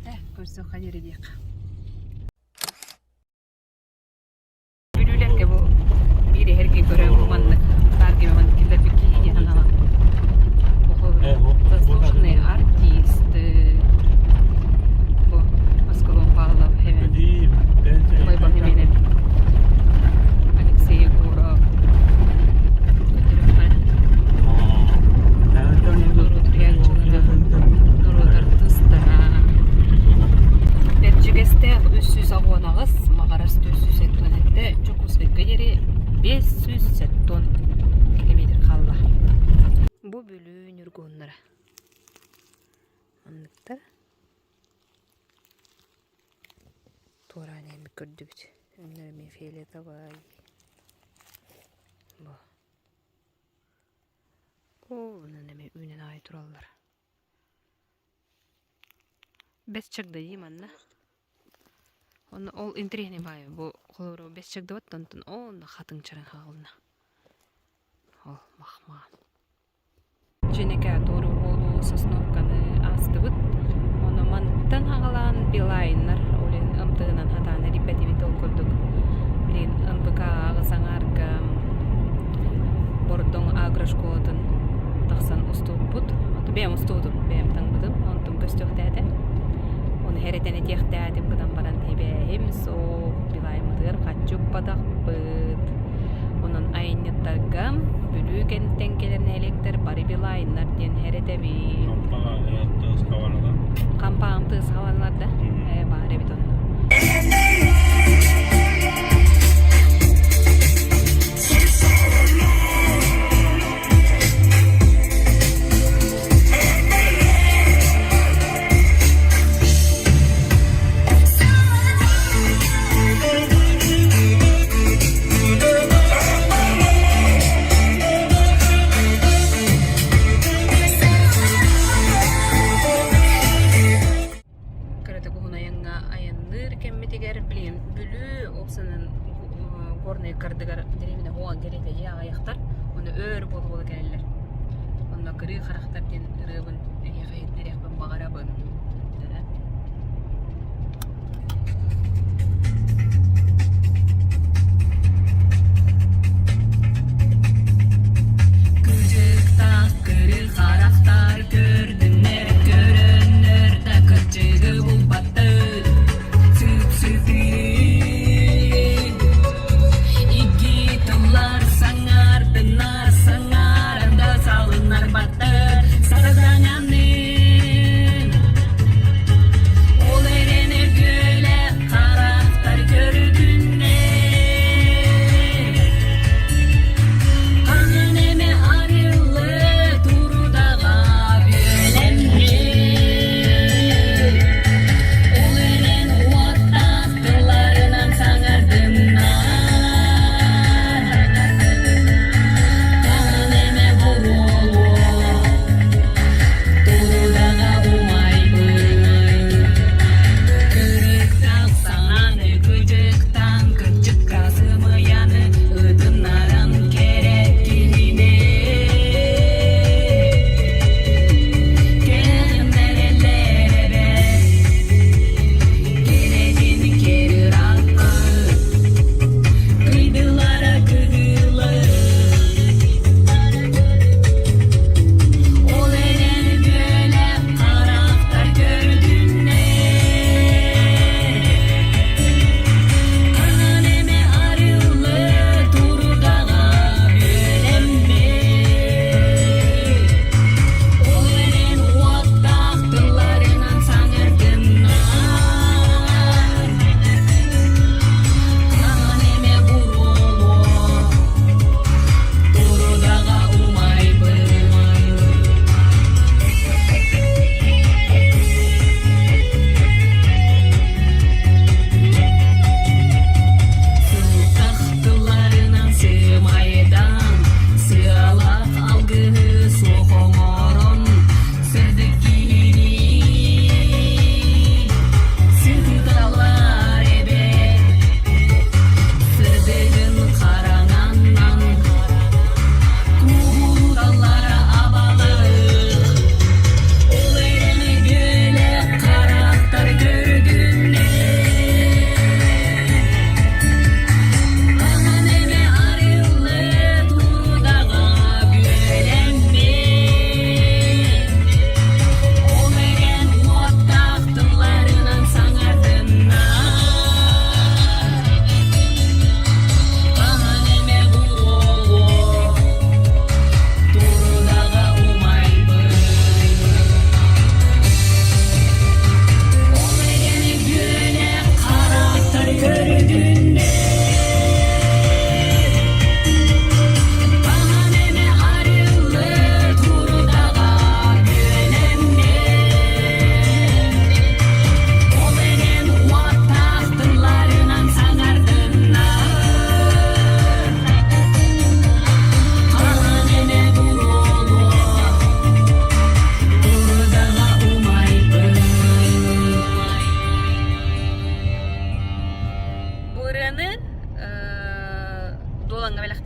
Э, көрсөххө диэри диэххэ. Бүлүүлэргэ бу биир эһэрги көрөн бу маннык тааргеме маннык киллэрбит киһи диэн аналаах. Заслуженный артист бу Москвон Павлов Хемен Байбал Хеменев Алексей Егоров Норуот артыыстара Бэрдьигэстээх 318, Маҕарас 477, Дьокуускайга диэри 570 километр хаалла. Бу Бүлүү ньургуһуннара. Манныктар. Туораан эмит көрдүбүт. Өҥнөрө эмиэ фиолетовай. Бу. Оо, онон эмиэ үүнэн аҕай тураллар. Бэс чагда дии манна. Онно ол интэриэһинэй баайы бу холобура бэс чагдабат онтон онно хатыҥ чараҥ хаалына. Ол махмаан. Дьиникэ туору уолу Сосновканы аастыбыт. Ону мантан аҕалаан Билайннар олин ымтыгынан хатаан эрийбэтибит ол курдук. Блин, МПК аҕыс аҥаарга Бордоҥ агрошколатын тахсан устубуппут. Ото бэйэм устубутум, бэйэм таҥмытым, онтум көстүөхтээтэ. Ону хэрэтэн этиэхтээтим гынан баран һибээһим суох, Билайммытыгар хаччы укпатахпыт. Онон айанньыттарга Бүлүү кэнниттэн кэлэр нэһилиэктэр бары Билайннар диэн хэрэтэбит. Хампаҕам тыас хабалар да? Ээ, баар эбит онно. Кыратык уһун айаҥҥа айанныыр кэммитигэр билигин Бүлүү уопсанан Горнай кардыгар дэриэбинэ уоҕан кэриэтэ дьиэ аҕыйахтар уонна өөр буола-буола кэлэллэр. Онно кырыы харахтар диэн ырыабын эһиэхэ иһитиннэриэхпин баҕарабын. Кыдьыктаах кырыы харахтар көрдүннэр көрөннөр да кырдьыгы булбаттар Сыпсытыы Икки тыллар саҥардыннар саҥаран да салыннарбаттар сарадаҥанын.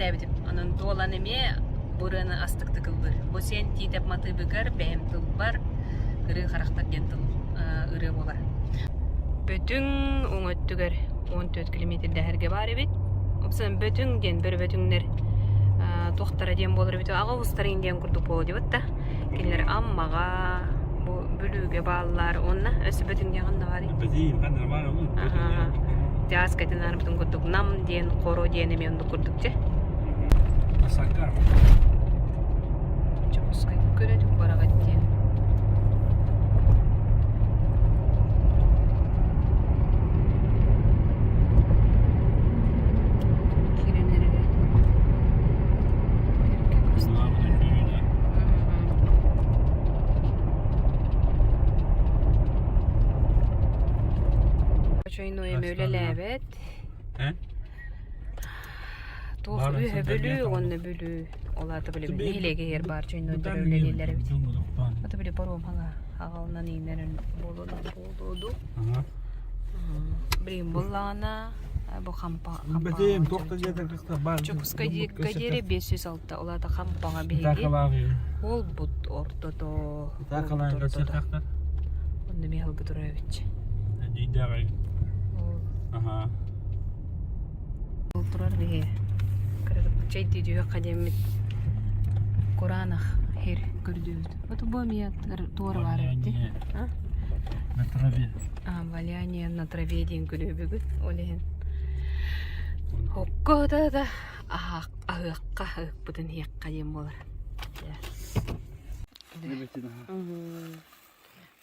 бэлэхтээбитим. Онон Дуолан эмиэ бу ырыаны астыктык ыллыыр. Бу сиэн Тиитэп матыыбыгар бэйэм тылбар Кырыы харахтар диэн тыл ырыа буолар. Бөтүҥ уҥа өттүгэр 14 километрдэһэргэ баар эбит. Опсан Бөтүҥ диэн бөрөбөтүҥнэр туохтара диэн буолар эбит. Аҕа уустарын диэн курдук буолуо диэбит да. Кинилэр Аммаҕа, бу Бүлүүгэ бааллар уонна өссө Бөтүҥ диэн ханна баарый? Бөтүҥ ханна баар ол? Таас кэтин арбытын курдук Нам диэн, Хоро диэн эмиэ оннук курдук дьэ. Асакар. Дьокуускайга көрөдүк бараҕыт диэн. Кирен эрэрэ. Эргэ көстөр. Чойной эми үлэлээбэт. Туох үһэ Бүлүү уонна Бүлүү. Ол аата били нэһилиэгэ иһэр баар чойнойдор үлэлииллэр эбит. Ата били паром аҕалынан иинэрин буолуон буолуоду. Билигин буоллаҕына бу хампа Дьокуускай диэри 506 ол аата хампаҕа биһиги уолбут ортото ортото онно Михалга турар эбит Ол турар биһи чэйдии түһүөххэ диэммит кураанах хир көрдүүбүт. Вот бу эмиэ туора баар эбит На траве. А, валяние на траве диэн күлүүбүгүт. Ол иһин Хокко да да аһыахха ыһыкпытын иһиэххэ диэн буолар.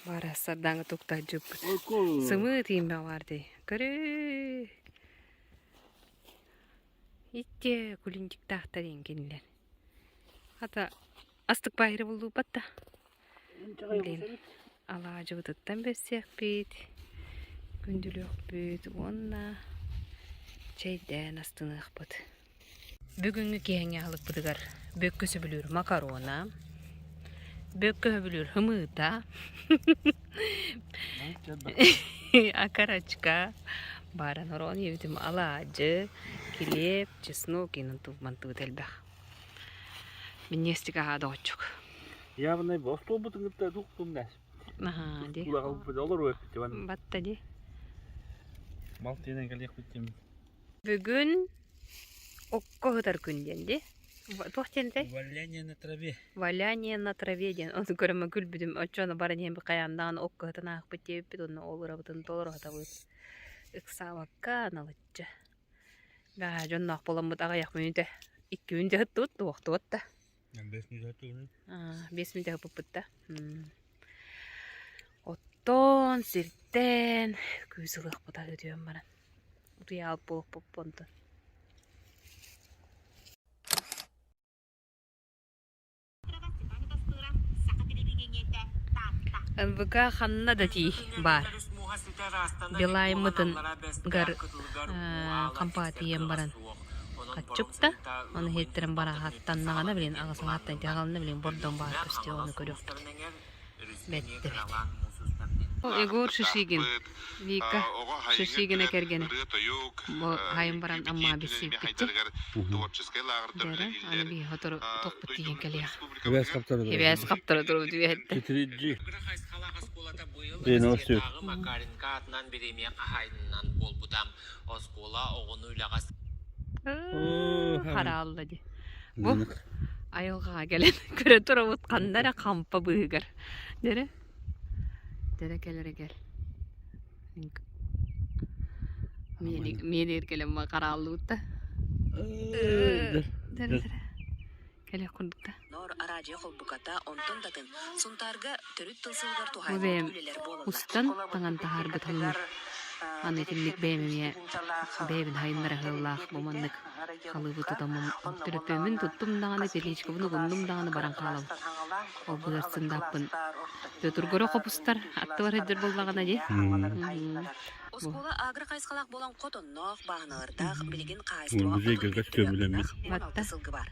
Бара сардаҥа туктааччыппыт. Сымыы тиимбэ баар дии. Көрү. Итте кулинчиктаахтар диэн кинилэр. Хата астык баайыры буллууппат да. Блин, алаадьыбытыттан бэрсиэхпит, күндүлүөхпүт уонна чэйдээн астыныахпыт. Бүгүҥҥү киэһэҥҥи аһылыкпытыгар бөккө сөбүлүүр макарона, бөккө сөбүлүүр һымыыта, окорочка, бааран ороон ийэбитим алаадьы, килиэп, чеснок иинэн мантыбыт элбэх. Минньиэстик аһаа доҕоччук. Явно остуолбутун кытта туктум да. Аһаа дии. Батта дии. Мал тиэнэн кэлиэхпит дим. Бүгүн окко сытар күн диэн дии. Туох диэн этэй? Валяние на траве. Валяние на траве диэн. Ону көрөммө күлбүтүм. Оччону баран иһэн хайаандаҕын окко сытан аахпыт диэбиппит уонна ол ырабытын толоро сатабыт. Ыксаабакка налыччы. Баа дьонноох буоламмыт аҕыйах мүнүүтэ. Икки мүнүүтэ сыттыбыт, туохтубут да. 5 мүнүүтэ сыппыппыт да. Оттон сиртэн күүс ылыахпыт аһыы түһэн баран. Утуйаалт буолуохпут онтон. НВК ханна да тиий баар. Билайммытын гар хампаҕа тиийэн баран хаччыпта. Ону иһиттэрэн бараахаттаннаҕына билин аҕыс аҥааттан ити билин бордоҥ баар көстүө ону көрүөхпүт. Бэттэ бэт. Егор Шишигин, Вика Шишигина кэргэнэ. Бу хайын баран Амма билсибиппит. Дэрэ, аны биһи сотору тохпут тиийэн кэлиэх. Хибээс хаптара турар. Хибээс хаптара турбут үөһэттэн. Титиридди. Диэн Хараалла дии. Бу айылҕаҕа кэлэн көрө турабыт ханна эрэ хампа быыһыгар. Дэрэ дэрэ кэлэрэ кэл. Миэнигэр кэлэн харааллыбыт да. Дэрэ дэрэ. Кэлиэх курдук да. Бу бэйэм устан таҥан таһаарбыт ханна аны итинник бэйэм эмиэ бэйэбин хайыннара ыһыаллаах бу маннык халыыбы тутаммын төлөпүөммүн туттум даҕаны петличкабын угуннум даҕаны баран хаалабын ол быар сындааппын Петргоро хопустар аттыбар сылдьар буоллаҕына дии Оскуола агро хайысхалаах буолан хотонноох, бааһыналардаах, билигин хаһаайыстыбаҕа Музейга көстүөмүлэммит. Батта. сылгы бар.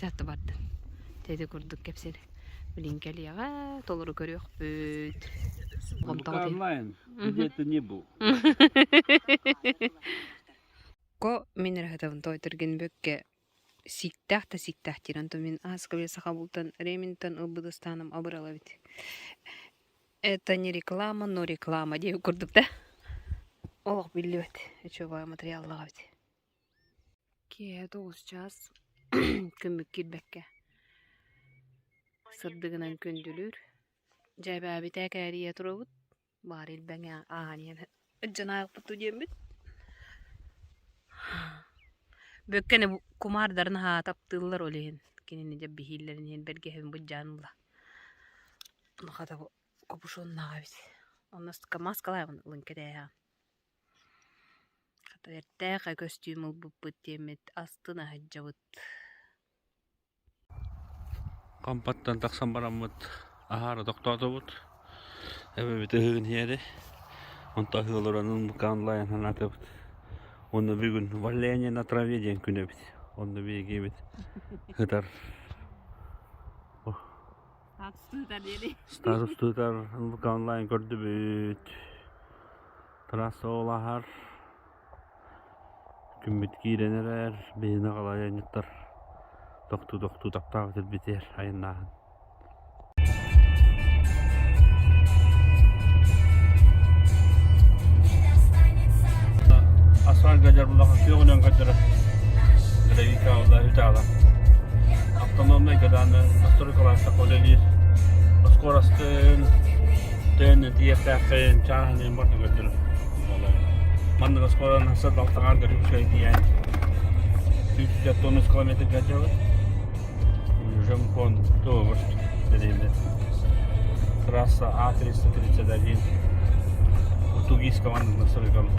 Чатты бардын. Тети курдук кэпсэли. Билин кэлиэҕэ, толору көрүөхпүт. Онлайн, где ты не был. Ко мин эрэ тойтыргин бөкке сииктээх да сииктээх диир онтон мин ааска били саха бултан Реминтон ылбыт ыстааным абырала эбит. Это не реклама, но реклама диэбит курдук да. Олох биллибэт үчүгэй материаллаах эбит. Киэһэ 9 чаас күммүт киирбэккэ сырдыгынан күндүлүүр. Дьээбээбитэ кээрийэ турабыт. Баар илбэҥэ ааһан иһэн дьон аахпыт дуу диэммит. Бөккөнө кумаардарын аһаа таптыыллар ол иһин кинини дьэ биһииллэрин иһин бэргэһэбин былдьаан ылла. Хата капюшоннаах эбит. Онно маскалаабын ылын кэтээһэҕин. Хата эртээхэй көстүүм ылбыппыт диэммит астына сылдьабыт. Хампаттан тахсан бараммыт аһаары тохтоотубут. Эбэбит ыһыгын иһээри. Онто аһыы олорон ылмыкаан санаатыбыт. Уонна бүгүн валяние на траве диэн күн эбит. Онно биһигибит ытар Статус тутар онлайн көрдүбүт. Трасса ол аһар. Күммүт киирэн эрэр, биһини аҕала айанньыттар тохтуу-тохтуу таптаабыт илбитигэр айаннааһын. Асфальга дьарбылаха күөҕүнэн көрдөрөр. Гравика үтаала. Автономнай гадааны настройкалаахтах үлэлиир. Скоростын, төн тиэхтээххин, чааһын барытын көрдөрөр. Маннык оскуоланы садалтаҕар көрүксөй диэн 190 километрга дьабыт. Жемкон Тобурт дэриэбинэ. Трасса А331. Утугийского настройкам.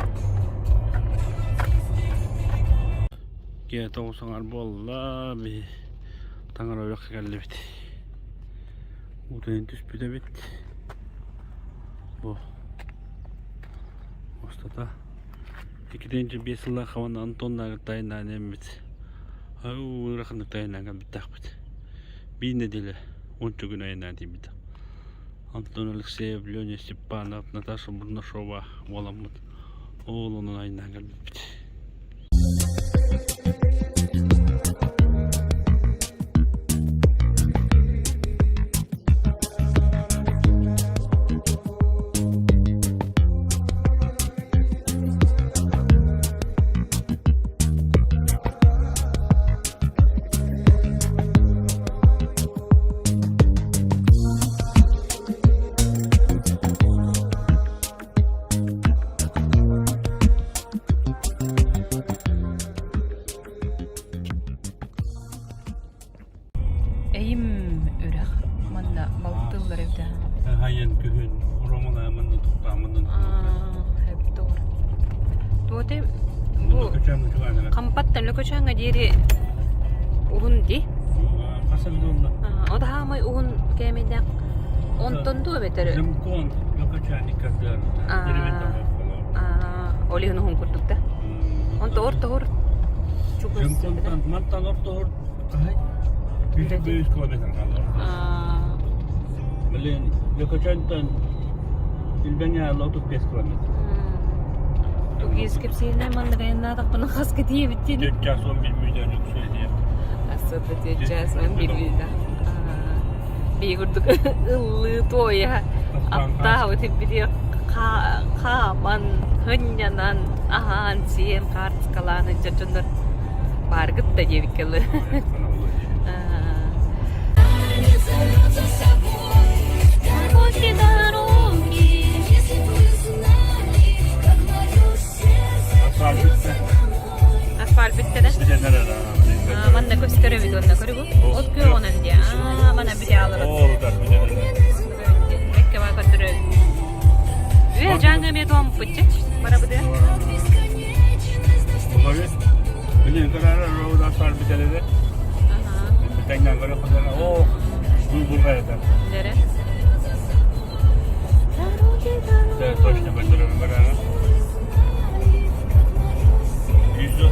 Киэ тоҕус аҥар буолла. Би таҥара үрэххэ кэллибит. Уутун түспүт эбит. Бу устата 2005 сыллаахха уонна Антоннааҕы тайнаан эммит. Ыараханнык тайнаан кэлбиттэхпит. Биир нэдиэлэ уонча күн айаннаан тиийбитэ. Антон Алексеев, Леня Степанов, Наташа Бурнашова буоламмыт ол онон айаннаан кэлбиппит. Эйим үрэх манна балтыллар эбит Хайын күһүн Ромалаамын туттаамын Эптор. Туоте бу Хампаттан Лөкөчөөҥҥө диэри уһун ди. Одаһаамай уһун кээмэйдээх онтон дуо эбэтэр Жемкон Лөкөчөөн иккардыар Ол иһин уһун курдук да. Онто ортоһур чугас. Жемконтан мантан ортоһур хаһай? 3 километр хаалар. Блин, Лөкөчөнтөн Илбэҥэ 35 километр. Тугис кэпсиинэ маннык айаннаатахпына хаска тиийэбит 4 час 11 мүнүүтэ үксүө Асыта 4 час 11 мүнүүтэ. Бии курдук ыллыы туойа аттаабыт били хааман, хынньанан, аһаан, сиэн, хаартыскалаан сылдьар дьоннор бааргыт да диэбиккэ дылы. Асфальт бүттэ да? Манна көстөр эбит уонна көрүгү. От күөҕүнэн диэ. Аа, мана бүтэ алырат. Экке баа көрдөрөр. Үө жаңы эмиэ туомпутча барабыды. Блин, көрөр роуда асфальт бүтэледе. Бүтәңнән көрө кызара. О, бу булгайда. Нере? Да, точно көрдөрөр барара. Yüzü.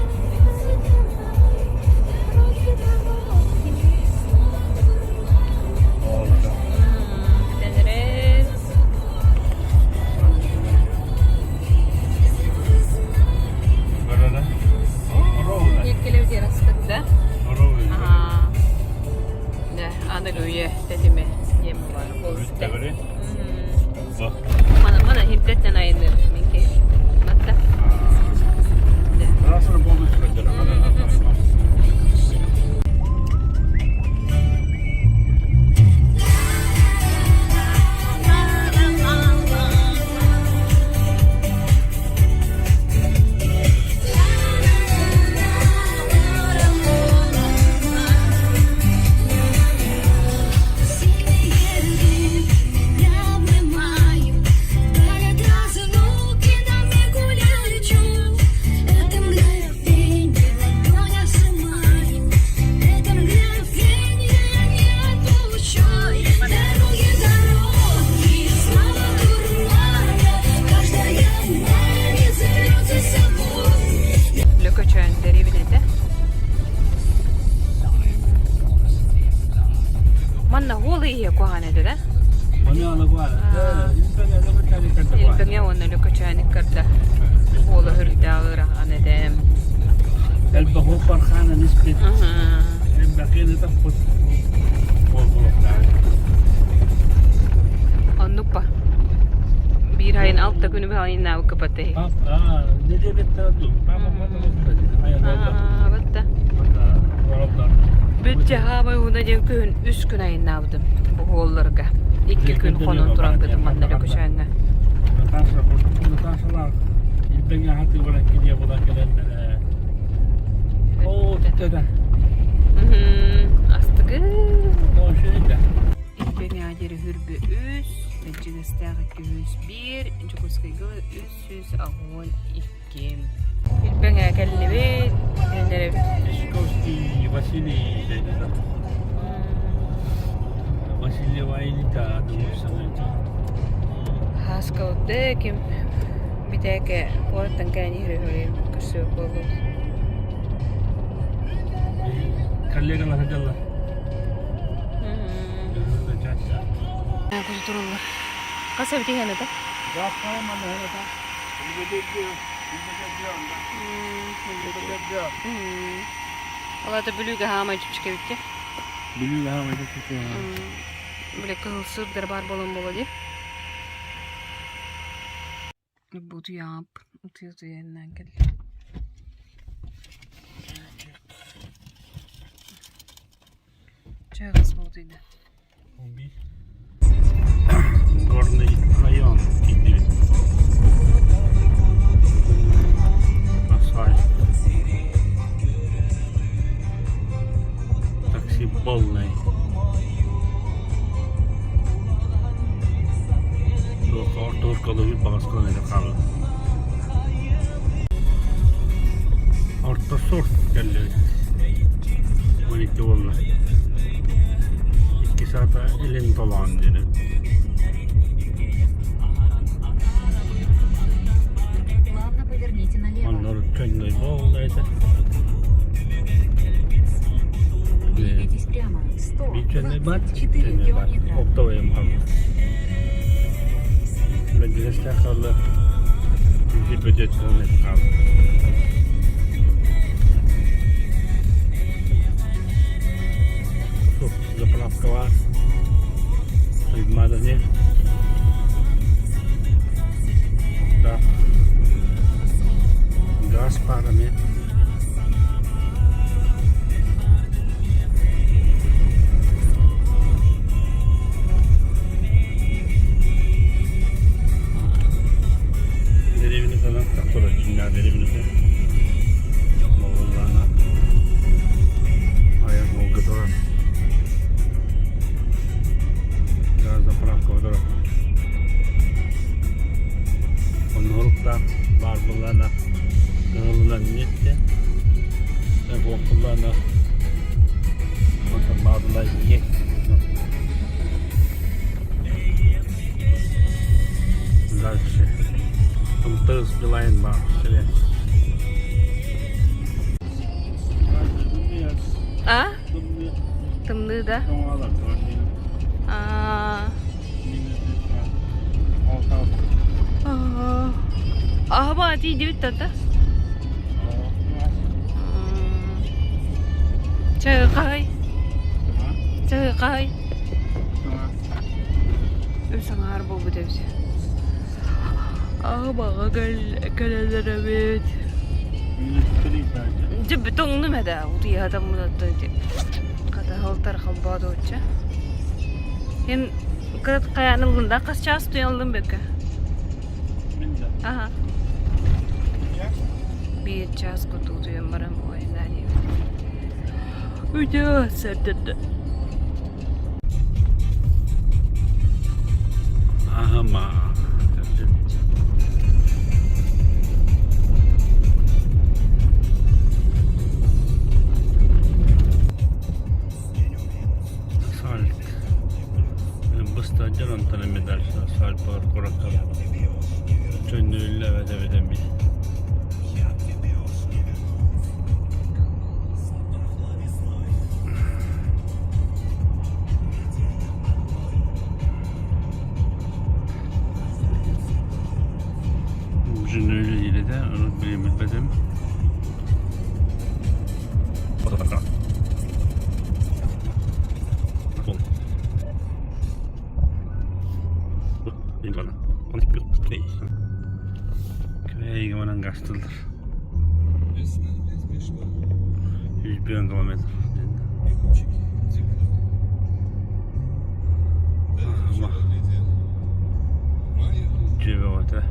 Илбэҥэ уонна Лөкөчөөн иккарда уола үрдээх ыарахан этэ. Элбэх пархаанан испит. Элбэхин ытаппыт буолбулуктаах. Оннук па. Биир айын алта күнү баҕайынаабы кыпаты. Не диэбиттэр дуу? Батта. Бүт хаамай уна диэн күһүн үс күн айаннаабытым бу уолларга. Икки күн хонон туран бытым манна Лөкөчөөҥҥө. Наташа, Наташалаах илбэҥэ хатыы баран кириэ булан кэлэллэрэ. Оо, түттэ Астыгы. Тоошуйда. Илбэҥэ диэри хүрбү үс, Бэдьигэстээх 201, Дьокуускайга 382. Илбэҥэ кэллибит, кэллэрэбит. Московский Василий дядя. Васильева Элита, думаю, санаете. Хааскауты ким битээкэ куораттан кэлэн иһэр көрсүө буолбут. Коллегалар сылдьаллар. Кутуруллар. Хас эбит иһэн это? Ол это Бүлүүгэ хаамай чүпчүкэ эбит Бүлүүгэ хаамай чүпчүкэ. Бile кыһыл сырдар баар буолан буолуо дии. Бу утуйаап, утуйа-утуйа кэллим. Чэ, хас буолутуйда? Горный район киирдибит. Асфальт. Такси полный. Орто баҕаскынан эрэ хаалла. Орто сорт кэллибит. 12 буолла. Икки саата илин толоон диэри. Оннор чөннөй буолла этэ. Биир чөннөй бар, чөннөй бар. Оптовый хаалла. Бэдьигэстээх хаалла. Биир бөдөт хаалла. Заправка бар. Туймаада не. Да. Газ парами. Дэриэбинэтэ тахсар дьиҥнээх дэриэбинэтэ. Моҕоллаана айан уолга турар. Газ заправка турар. Оннуруктаах баар буоллаана кыһылынан ньиттэ. Буоллаана онтон баабыла ийэ. Дальше. МТС Билайн баар связь. А? Тымныы да? А. Аһаба тиийдибит тата. Чайкай. Чайкай. Үс аҥаар буолбут эбит. Аҕабаҕа кэлэллэр эбит. Дьэ тоҥнум этэ утуйаатаммын оттон ити хатаһалтар холбоотуочча. Эн кырат хайаан ыллын да хас чаас утуйан ыллын бэккэ? Аха. Биир чаас курдук утуйан баран буойунаа диэбит. Үтүө сэрдэрдэ. Аһыма. Асфальт. Быста дьон онтон эмэ дальше асфальт бар куракка. Чөннүллэ эбэтэ би. Урут билим билбэтим. Квейге манан гастылар. 101 километр. Дьиэбэҕитэ.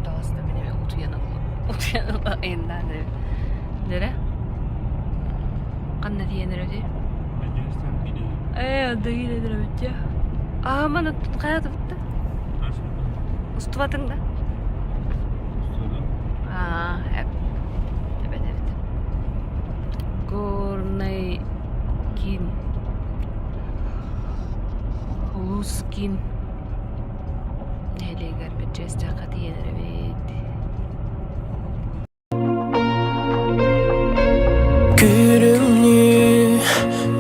Таҕыста мин эмиэ утуйан ыллым. Утуйан ыла айаннаан Нере? Ханна тиийэн эрэбитий? Ээ, дайын эрэбит дьэ. Аа, маны хайа тупта? Устубатыҥ да? Аа, эбэт эбит. Горнай киин. Улуус киин нэһилиэгэр Бэрдьигэстээххэ тиийэн эрэбит. Күрүмнүү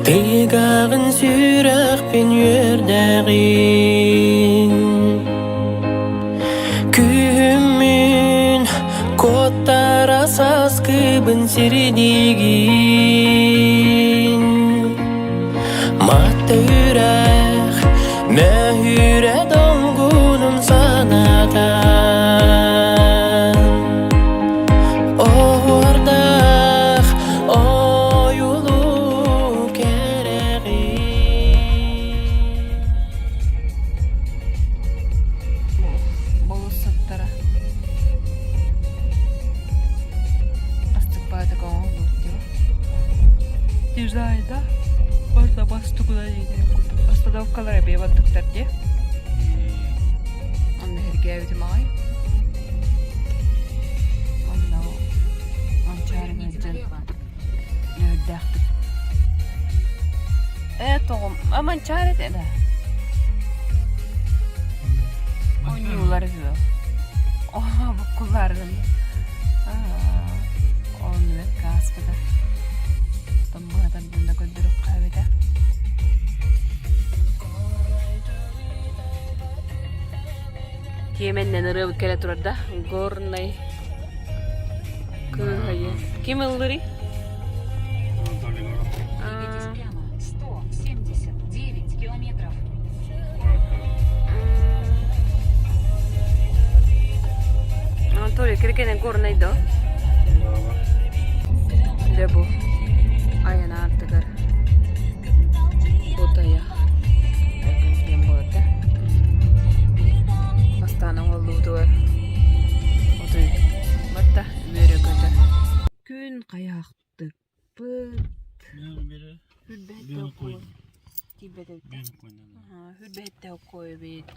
тыгаҕын сүрэхпин үөрдэҕин Күһүммүн куоттара саскыбын сирдиигин Мата үрэх мөһүүрэ долгунун санатан Оһуордаах ойулуу кэрэҕин Болуоссаттара Астыкпаатык оҥоһуллубут дии. Дизайна барыта бастыкына диэн курдук. Остановкалар эбиэ бардыктар дии. Онно сэргээбитим аҕай. Онно Манчаарыга сылдьан үөрдээхтик. Ээ тоҕом, а Манчаары этэ да. Оонньуулар үһү. Оо, буккуллаары гынна. Онно ааспыта. Быһа тардан да көрдөрүөххэ эбитэ. Тиэмэннэн ырыабыт кэлэ турар да Горнай кыыһайы. Ким ыллырый? Анатолий киркенен Горнай да? Дьэ бу айан аартыгар Бутайа диэн буолар Бастаан оҥоллуутугар отой батта үөрэ-көтө. Күн хайаахтыкпыт. Хүрбэһиттэ оккуойбит.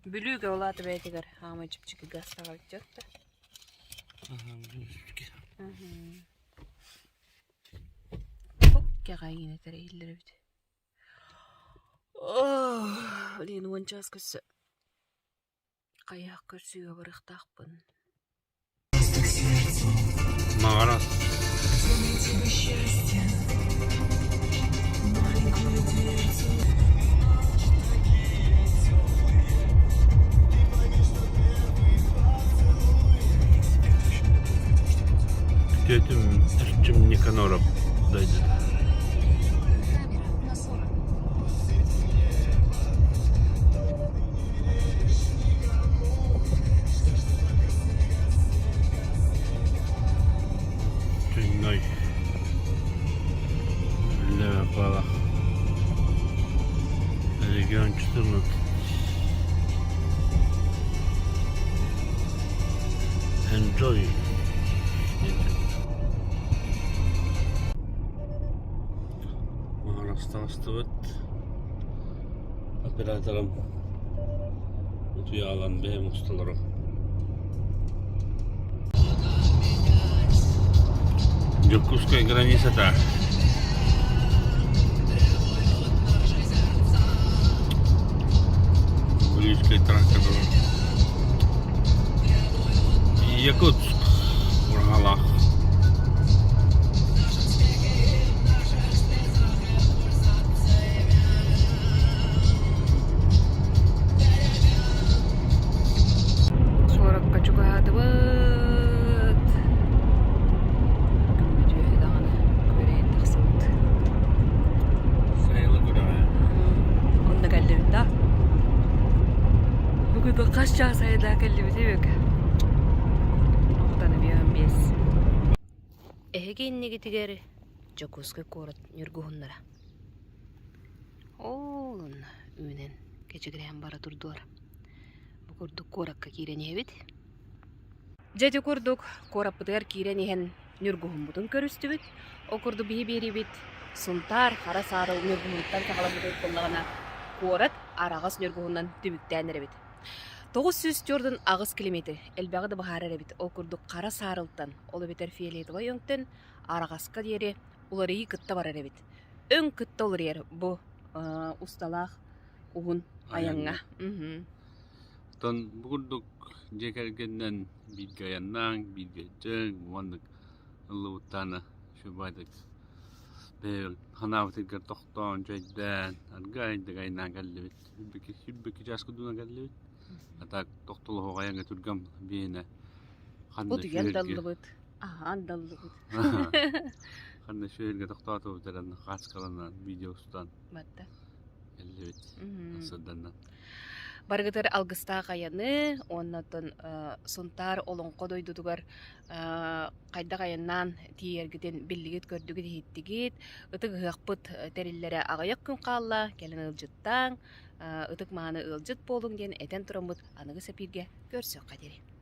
Бүлүүгэ ол аата бэйэтигэр хаамай чэпчэки гаастаах эбит да. Кэҕэ иҥинэ тэрэйиллэр эбит. Блин, уончаас көрсө хайыһах көрсүүгэ барыахтаахпын. Маҕарас. Күтүөтүм Эрчим Никаноров дойдута. Түнной. Левопалах. Регион 14. Enjoy. Маҕарастаҕыстыбыт. Операторым утуйаалан бэйэм усталарым. Дьокуускай границата. Бүлүүскэй тракка Якутск Ураһалаах. Чугаһаатыбыт. Күммүт үөһэ даҕаны күөрэйэн тахсыбыт. Сайылы күрэҕэ. Онно кэллибит да. Бүгүн хас чаас айда кэллибит эбик. Охтаны биэс. Эһиги иннигитигэр Дьокуускай куорат ньургуһуннара. Ол онно үүнэн кэчигирээн бара турдулар. Бу курдук куоракка киирэн иһэбит. Дьэ ити курдук куораппытыгар киирэн иһэн ньургуһуммутун көрүстүбүт. Ол курдук биһи биэриибит Сунтаар хара саарыл ньургуһунуттан саҕаламмыт буоллаҕына куорат араҕас ньургуһунан түмүктээн эрэбит. 948 километр элбэҕи да быһаарар эбит. Ол курдук хара саарылтан, ол эбэтэр фиолетовай өҥтөн араҕаска диэри уларыйыы кытта барар эбит. Өҥ кытта уларыйар бу усталаах уһун айаҥҥа. Оттон бу курдук дьиэ кэргэнинэн бииргэ айаннааҥ, бииргэ дьиҥ уонна ыллыбыттаана үчүгэйдик бэйэбит санаабытыгар тохтоон, чэйдээн, аргыайдык айаннаан кэллибит. Сүүрбэкки чааска дууна кэллибит. А так тохтолоһуох айаҥҥа түргэн биһиэнэ ханна Утуйан үчүгэйгэ даллыбыт, аһаан даллыбыт. ханна үчүгэйгэ тохтоотубут эрэн хааскаланан видео устан Батта. Кэллибит. Сырданна. Барыгытыгар алгыстаах айаны уонна оттон Сунтаар Олоҥхо дойдутугар хайдах айаннаан тиийэргитин биллигит, көрдүгүт, иһиттигит. Ытык ыһыахпыт тэриллэрэ аҕыйах күн хаалла, кэлин ыалдьыттааҥ, ытык мааны ыалдьыт буолуҥ диэн этэн тураммыт аныгы сэпииргэ көрсүөххэ диэри.